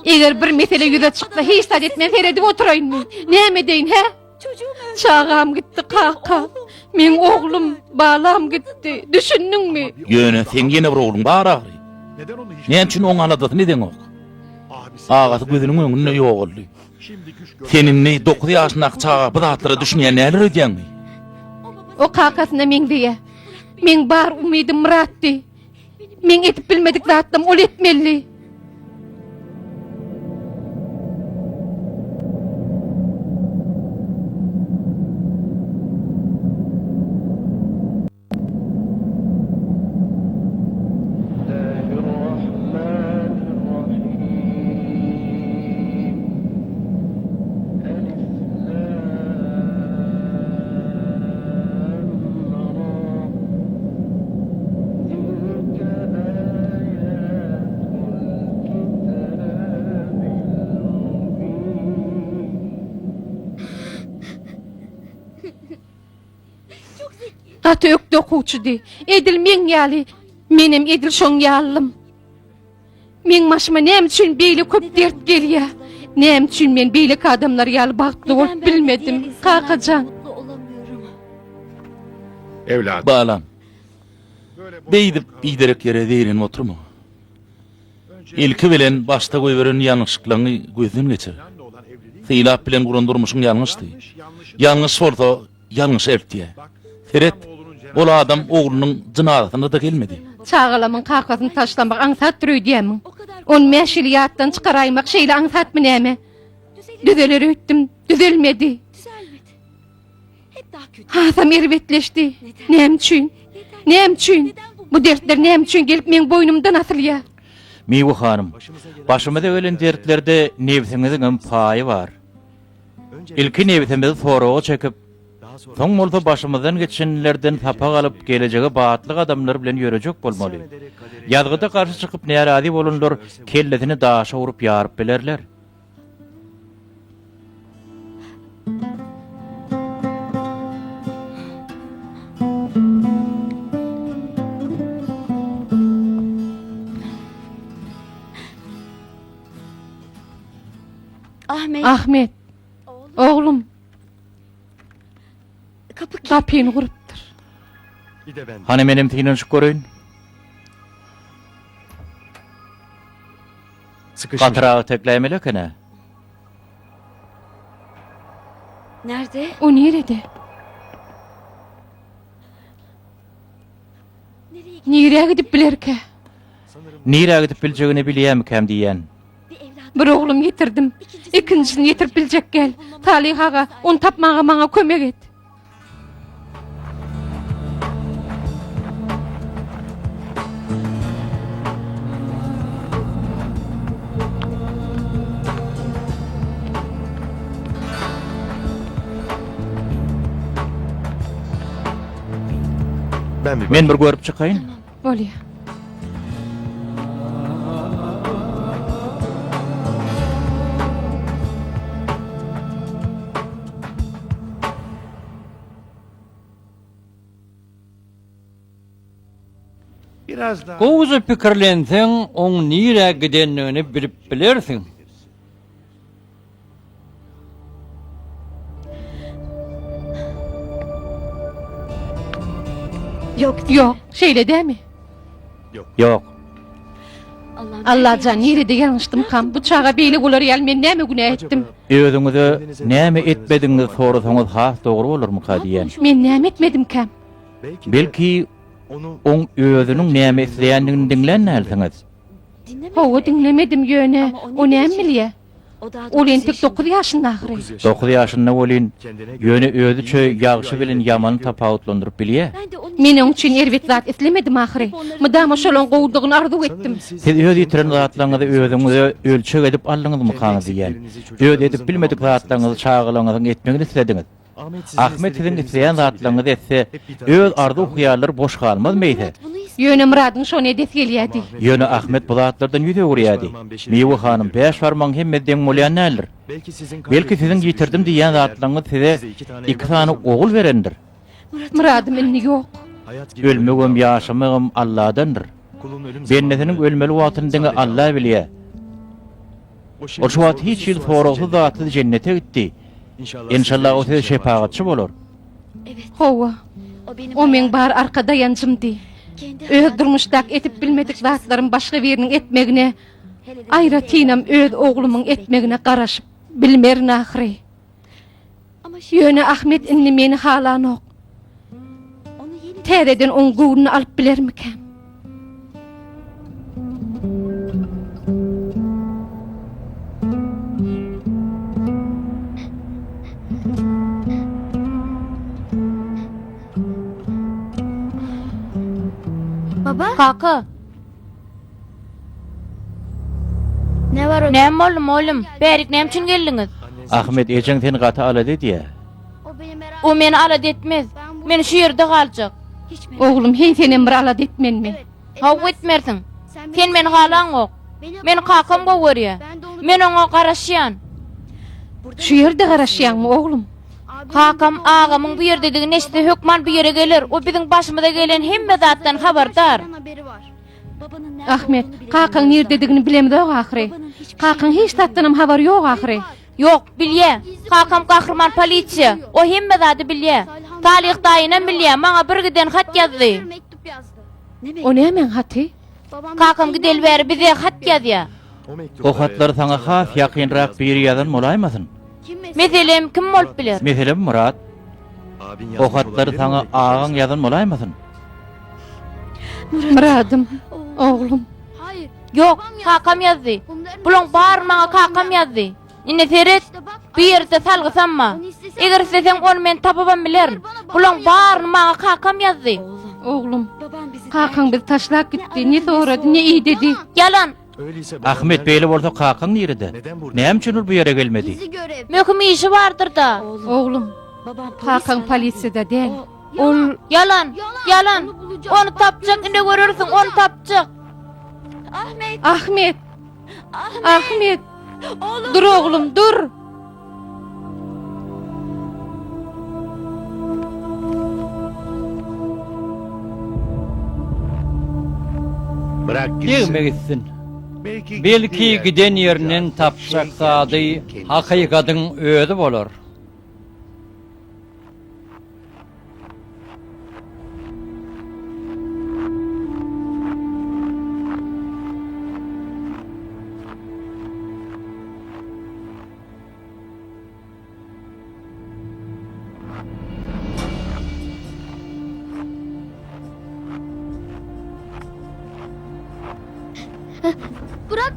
Eger bir mesele ýüze çyksa hiç zat etmän seredip oturaýynmy? Näme edeýin, hä? Çagam gitdi kaka. Meň oglum, balam gitdi. Düşündiňmi? Ýöne seň ýene bir ogluň bar ahyry. Näme üçin oň aladasyny edeňok? Agasy gözüniň öňünde ýogaldy. Sen indi dokuz ýaşyndaky çaga bu zatlara düşünýän däldir öýdýäňmi? O kakasyna meňzeýär. Meň bar umydym Myratdy. Meň edip bilmedik zatlam ol etmeli. Gaty ökde okuwçydy. Edil meň ýaly. Menem edil şoň ýalydym. Meň başyma näme üçin beýle köp dert gelýär? Näme üçin men beýleki adamlar ýaly bagtly bolup bilmedim? Kakajan. Balam. Beýdip biderek ýere zeýrenip oturma. Ilki bilen başda goýberen ýalňyşlyklaryňy gözden geçir. Sylap bilen guran durmuşyň ýalňyşdy. Ýalňyş bolsa ýalňyşa eltýär. Seret, ol adam oglunyň jynazasyna-da gelmedi. Çagalamyň kakasyny taşlamak aňsatdyr öýdýärmiň? On bäş ýyly ýatdan çykaraýmak şeýle aňsatmy näme? Düzeler öýtdüm, düzelmedi. Hasam erbetleşdi. Näme üçin? Näme üçin? Bu dertler näme üçin gelip meň boýnumdan asylýar? Miwe hanym, başymyza gelen dertlerde nebsiňiziňem paýy bar. Ilki nebsimizi soraga çekip, soň bolsa başymyzdan geçenlerden sapak alyp gelejege batly gadamlar bilen ýörejek bolmaly. Ýazgyda garşy çykyp närazy bolanlar kellesini daşa urup ýaryp bilerler. Ahmet, oglum, gapyny gurupdyr. Hany menem synanyşyp göreýin. Gatyragy tekläýmeli eken-ä. O nirede? Nirä gidip bilerkä? Nirä gidip biljegini bilýämikäm diýýän. Bir oglum ýitirdim. Ikinjisini ýitirip biljek gel. Salyh aga, ony tapmaga maňa kömek et. Men bir görüp çykaýyn. Bolýar. Gowuja pikirlenseň, oň nirä gidendigini bilip bilersiň. Ýok, şeýle dämi? Ýok. Allajan, nirede ýalňyşdymkam? Bu çaga beýle bolar ýaly men näme günä etdim? Özüňize näme etmedigiňizi sorasaňyz has dogry bolarmyka diýýän. Men näme etmedimkäm? Belki, oň özüniň näme isleýändigini diňlän dälsiňiz? Hawa, diňlemedim, ýöne o näme bilýä? Ol entek dokuz ýaşynda ahyry. Dokuz ýaşynda welin, ýöne özüçe ýagşy bilen ýamany tapawutlandyryp bilýä. Men oň üçin erbet zat islemedim ahyry. Mydama şolaň gowudygyny arzuw etdim. Siz öz ýitiren zatlaryňyzy özüňize ölçeg edip aldyňyzmykaňyz diýýän. Öz edip bilmedik zatlaryňyzy çagalaryňyzyň etmegini islediňiz. Ahmet siziň isleýän zatlaryňyzy etse, öz arzuw-hyýallary boş galmazmy eýse? Ýöne Myradyň şony edesi gelýärdi. Ýöne Ahmet bu zatlardan ýüz öwürýärdi. Miwe hanym, bäş barmagyň hemmesi deň bolýan däldir. Belki siziň ýitirdim diýýän zatlaryňyz size iki sany ogul berendir. Myradym indi ýok. Ölmegem, ýaşamagam Alladandyr. Bendesiniň ölmeli wagtyny diňe Alla bilýär. Ol şu wagt hiç hili soragsyz zatsyz jennete gitdi. Enşalla o size şepagatçy bolar. Hawa. O meň bar arka daýanjymdy. Öz durmuşdaky edip bilmedik zatlarym başga biriniň etmegine, aýratynam öz oglumyň etmegine garaşyp bilmerin ahyry. Ýöne Ahmet indi meni halanok. Täzeden oň göwnüni alyp bilermikäm? Kaka. Näme boldy, mugallym? Bärik näme üçin geldiňiz? Ahmet, ejeň seni gaty alada edýär. O meni alada etmez. Men şu ýerde galjak. Oglum, heý senem bir alada etmenmi? Hawa etmersiň. Sen meni halaňok. Meni kakam gowy görýär. Men oňa garaşýan. Şu ýerde garaşýaňmy, oglum? Kakam agamyň bu ýerdedigini eşitse hökman bu ýere geler. O biziň başymyza gelen hemme zatdan habardar. Ahmet, kakaň nirdedigini bilemzok ahyry. Kakaň hiç zatdanam habary ýok ahyry. Ýok, bilýä. Kakam gahryman polisiýa. O hemme zady bilýä. Salyh daýynam bilýä. Maňa birgiden hat ýazdy. O nämäň haty? Kakam gideli bäri bize hat ýazýa. O hatlary saňa has ýakynrak biri ýazan bolaýmasyn? Meselem, kim bolup biler? Meselem, Myrat. O hatlary saňa agaň ýazan bolaýmasyn? Myradym, oglum. Ýok, kakam ýazdy. Bulaň baryny maňa kakam ýazdy. Ine seret, bu ýerde salgysam bar. Eger isleseň ony men tapybam bilerin. Bulaň baryny maňa kakam ýazdy. Oglum, kakaň bizi taşlap gitdi, ne sorady, ne idedi. Ýalan! Ahmet, beýle bolsa kakaň nirede? Näme üçin ol bu ýere gelmedi? Möhüm işi bardyr-da. Oglum, kakaň polisiýada däl. Ol Ýalan! Ýalan! Ony tapjak, ine görersiň, ony tapjak. Ahmet! Ahmet! Dur oglum, dur! Degme gitsin. Belki giden ýerinden tapjak zady hakykadyň özi bolar.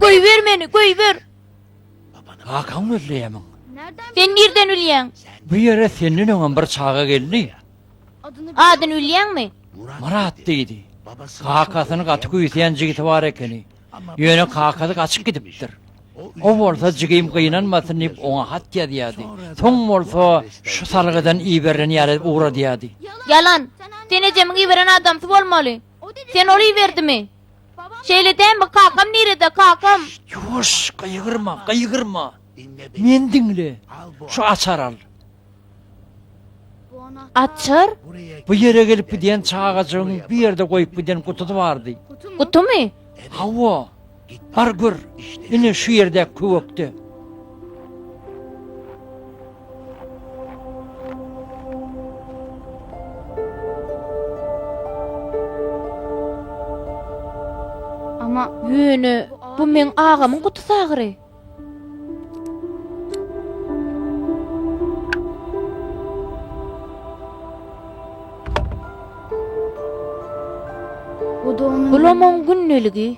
Goýber meni, goýber! Kakaň gözleýärmiň? Sen nirden bilýäň? Bu ýere senden öňem bir çaga geldi. Adyny bilýäňmi? Myrat diýdi. Kakasyny gaty küýseýän jigisi bar ekeni. Ýöne kakasy gaçyp gidipdir. O bolsa jigim gynanmasyn diýip oňa hat ýazýardy. Soň bolsa şu salgydan iberilen ýaly edip ugradýardy. Ýalan! Sen ejemiň iberen adamsy bolmaly. Sen ol iberdimi? Şeýle dälmi, kakam nirede, kakam? Ýuwaş, gygyrma, gygyrma. Meni diňle. Şu açary al. Açar? Bu ýere gelip gidýän çagajygyň bu ýerde goýup giden gutusy bardy. Gutumy? Hawa. Bar gör. Ine şu ýerdäki köwekde. Ýöne bu meň agamyň gutusy ahyry. Bulam oň gündeligi.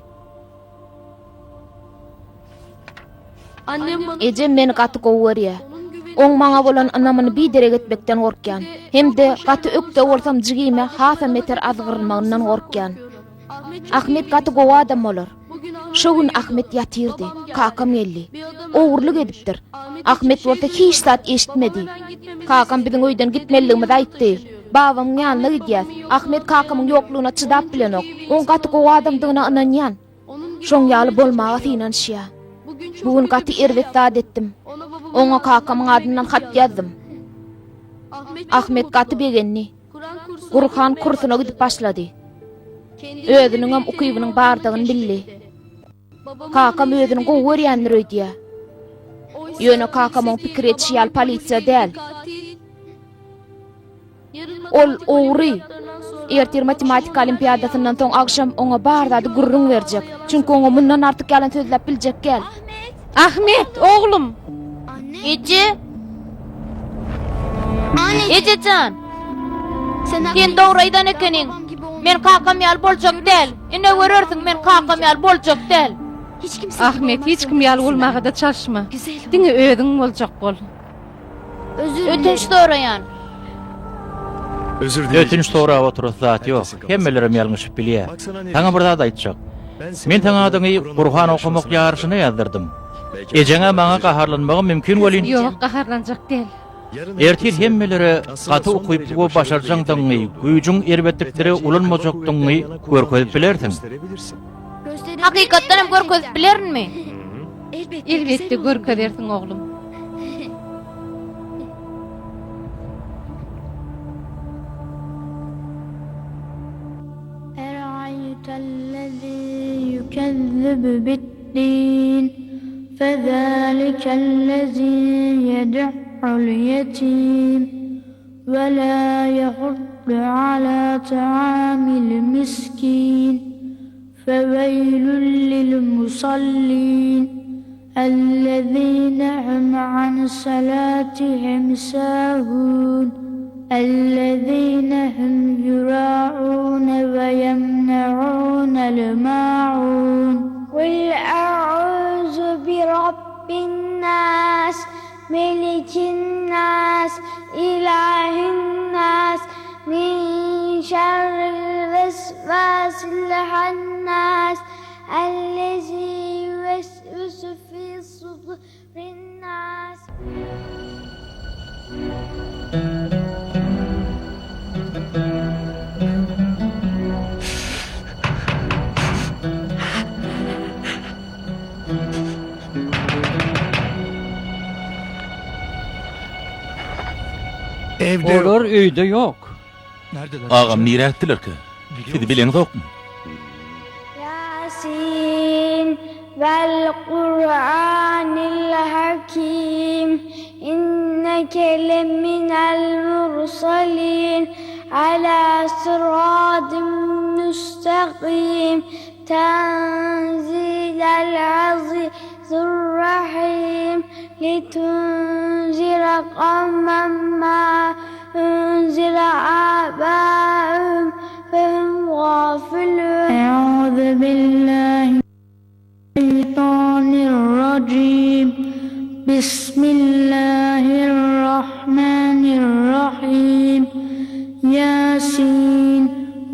Ejem meni gaty gowy görýär. Oň maňa bolan ynamyny biderek etmekden gorkýan. Hem-de gaty ökde bolsam jigime hasam beter azgyrylmagyndan gorkýan. Ahmet gaty gowy adam bolar. Şo gün Ahmet ýatyrdy. Kakam geldi. ogurlyk edipdir. Ahmet bolsa hiç zat eşitmedi. Kakam biziň öýden gitmelidigimizi aýtdy. Babamyň ýanyna gidýäs. Ahmet kakamyň ýoklugyna çydap bilenok. Oň gaty gowy adamdygyna ynanýan. Şoň ýaly bolmaga synanyşýa. Bu gün gaty erbet zat etdim. Oňa kakamyň adyndan hat ýazdym. Ahmet gaty begendi. Gurhan kursuna gidip başlady. Özüniňem ukybynyň bardygyny bildi. Kakam özüni gowy görýändir öýdýä. Ýöne kakam oň pikir edişi ýaly polisiýa däl. Ol ogry. Ertir matematika olimpiadasyndan soň agşam oňa bar zady gürrüň berjek. Çünki oňa mundan artyk ýalan sözläp biljek däl. Ahmet, oglum! Eje! Eje jan! Sen dogry aýdan ekeniň. Men kakam ýaly boljak däl. Ine görersiň, men kakam ýaly boljak däl. Ahmet, hiç kim ýaly bolmaga-da çalyşma. Diňe özüň boljak bol. Ötünç soraýan. Ötünç sorap oturasy zat ýok. Hemmelerem ýalňyşyp bilýär. Saňa bir zat aýtjak. Men saň adyňy Gurhan okamak ýaryşyna ýazdyrdym. Ejeň-ä maňa gaharlanmagy mümkin welin. Ýok, gaharlanjak däl. Ertir hemmelere gaty ukyply we başarjaňdygyňy, güýjüň erbetliklere ulanmajakdygyňy görkezip bilersiň. Hakykatdan hem görkezip bilerinmi? Elbetde görkezersiň oglum. Eraýtellezî yükezzibu bid-din, fezâlikellezî yed'ul yetim, ve lâ yehuddu alâ ta'amil miskin. Feweýlül lil-musallin, ellezine hum an salatihim sahun, ellezine hum yura'une we yemne'unel ma'un. Kul a'uzu bi rabbin nas, melikin nas, ilahin nas, min şerril vesvasil hannas, ellezî yuvesvisu fî sudurin nas. Olar öýde ýok. Agam nirä gitdilerkä? Siz bileňzokmy? Ýasin vel Kur'anil Hakim inneke leminel mursalin ala sıratin müstakim Tenzilel azizir-rahim Litunzire kavmen ma unzire abauhum fehum gafilun. Euzu billahi mineşşeytanirracim Bismillahirrahmanirrahim Yasin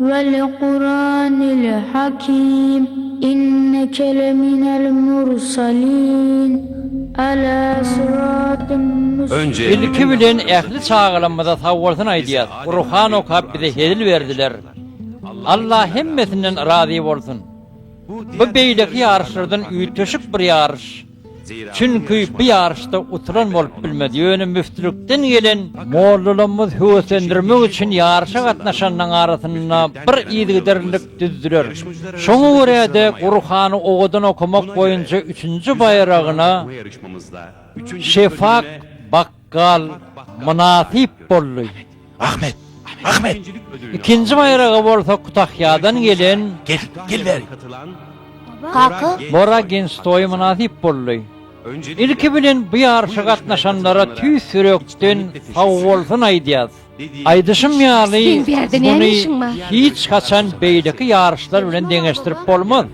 vel Kuranil Hakim İnneke leminel mursalin Ala sıratyn Önce Ilki bilen ähli çagalarymyza sagbolsun aýdýas. Gurhan okap bize hezil berdiler. Allah hemmesinden razy bolsun. Bu beýleki ýaryşlardan üýtgeşik bir ýaryş. Çünki bu ýaryşda utulan bolup bilmez. Ýöne müftülikden gelen mollalarymyz höweslendirmek üçin ýaryşa gatnaşanlaryň arasynda bir yzygiderlilik düzdüler. Şoňa görä-de Gurhany owadan okamak boýunça üçünji baýragyna Şefak Bakgal mynasyp boldy. Ahmet! Ahmet! Ikinji baýraga bolsa Kutahýadan gelen Gel, gel bäri. Kaka? Bora Genstoý mynasyp boldy. Ilki bilen bu ýaryşa gatnaşanlara tüýs ýürekden sagbolsun aýdýas. Aýdyşym ýaly, Seň bärde näme muny işiň bar? hiç haçan beýleki ýaryşlar bilen deňeşdirip bolmaz.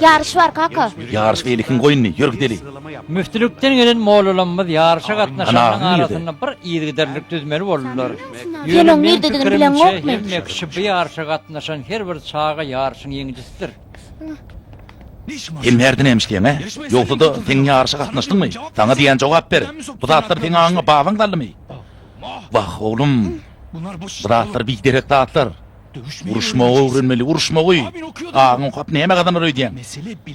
Ýaryş bar, kaka. Ýaryş beýlekiň goý indi, ýör gideli. Müftülikden gelen mollalarymyz ýaryşa gatnaşanlaryň Ana, nirde? arasynda bir yzygiderlilik düzmeli boldular. Sen Ýöne oň meň nirdedigini pikirimçe, bileňokmy? hemme kişi bu ýaryşa gatnaşan her bir çaga ýaryşyň ýeňijisidir. Sen bärde näme işleýäň, hä? Ýogsa-da, sen ýaryşa gatnaşdyňmy? Saňa diýýän jogap ber. Bu zatlary seň aňyňa babaň saldymy? Wah, oglum. Bu zatlar biderek zatlar. Uruşmagy öwrenmeli, uruşmagy. Aňyň okap näme gazanar öýdýäň?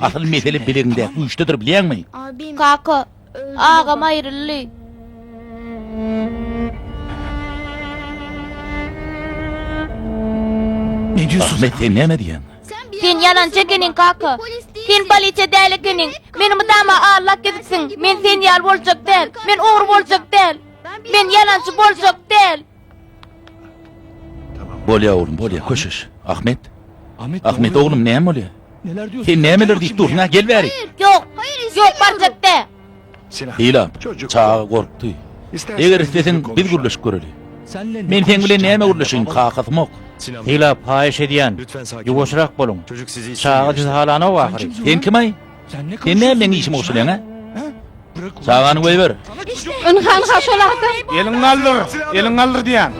Asyl mesele bilegiňdäki güýçdedir, bilýäňmi? Kaka, agam aýryldy. Ahmet, sen näme diýýäň? Sen ýalançy ekeniň, kaka. Sen polisiýa däl ekeniň. Meni mydama aldap gezipsiň. Men sen ýaly boljak däl. Men ogry boljak däl. Men ýalançy boljak däl. Bolýa oglum, bolýa, köşeş. Ahmet. Ahmet oglum, näme bolýa? Sen nämeler diýip dursuň, ha? Gel bäri. Ýok, ýok barjak däl. Sylap, çaga gorkdy. Eger isleseň, biz gürleşip göreli. Men seň bilen näme gürleşeýin, kakasymok. Sylap, haýyş edýän, ýuwaşrak boluň. Çaga sizi halanok ahyry. Sen kim-aý? Sen näme meň işime goşulýaň, hä? Çagany goýber. Ynha, ynha şol adam. Eliňi galdyr, eliňi galdyr diýýän.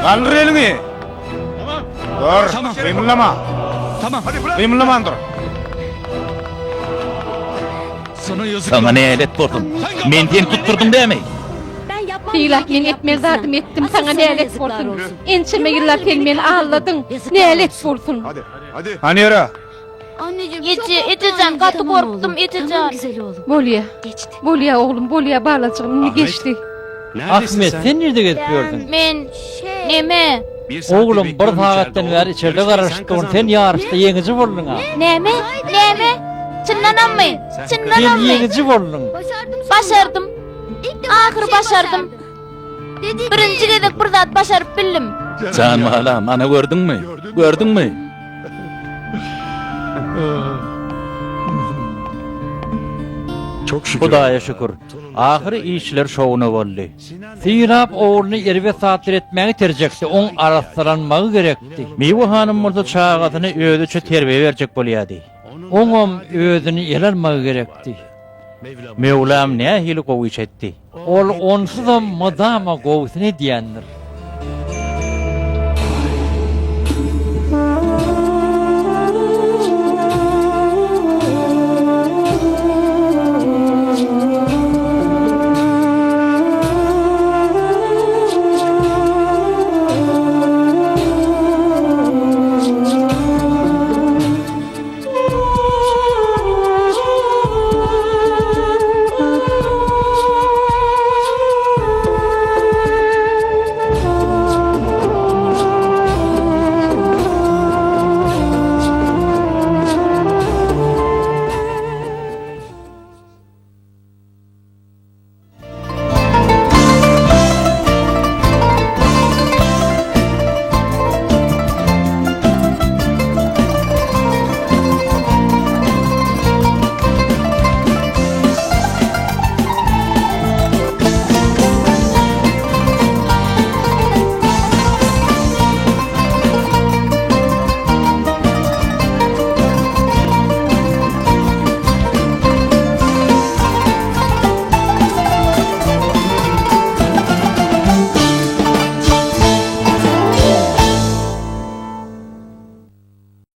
Galdyr eliňi. Dur, gymyldama. Gymyldaman dur. Saňa nälet bolsun. Men seni tutdurdym dämi? Sylap men etmeli zadymy etdim, saňa nälet bolsun. Ençeme ýyllap sen meni aldadyň, nälet bolsun. Hany ýöre. Eje, ejejan gaty gorkdum, ejejan. Bolýa. Bolýa oglum, bolýa balajygym, indi geçdi. Ahmet, sen nirde gezip ýördüň? Men, neme? Oglum, bir sagatdan bäri içerde garaşyp durun, sen ýaryşda ýeňiji bolduň-a. Näme? Näme? Çyndanammy? Sen Çyndanammy? ýeňiji bolduň. Başardym. Ahyry başardym. Birinji gezek bir zat başaryp bildim. Jan balam, ana gördüňmi? Gördüňmi? Hudaýa şükür, ahyry işler şowuna boldy. Sylap ogluny erbet zatlar etmäge iterjekdi, oň arassalanmagy gerekdi. Miwe hanym bolsa çagasyna özüçe terbiýe berjek bolýardy. Oňam özüni ele almagy gerekdi. Möwlam nähili gowy iş etdi. Ol onsuzam mydama gowusyny edýändir.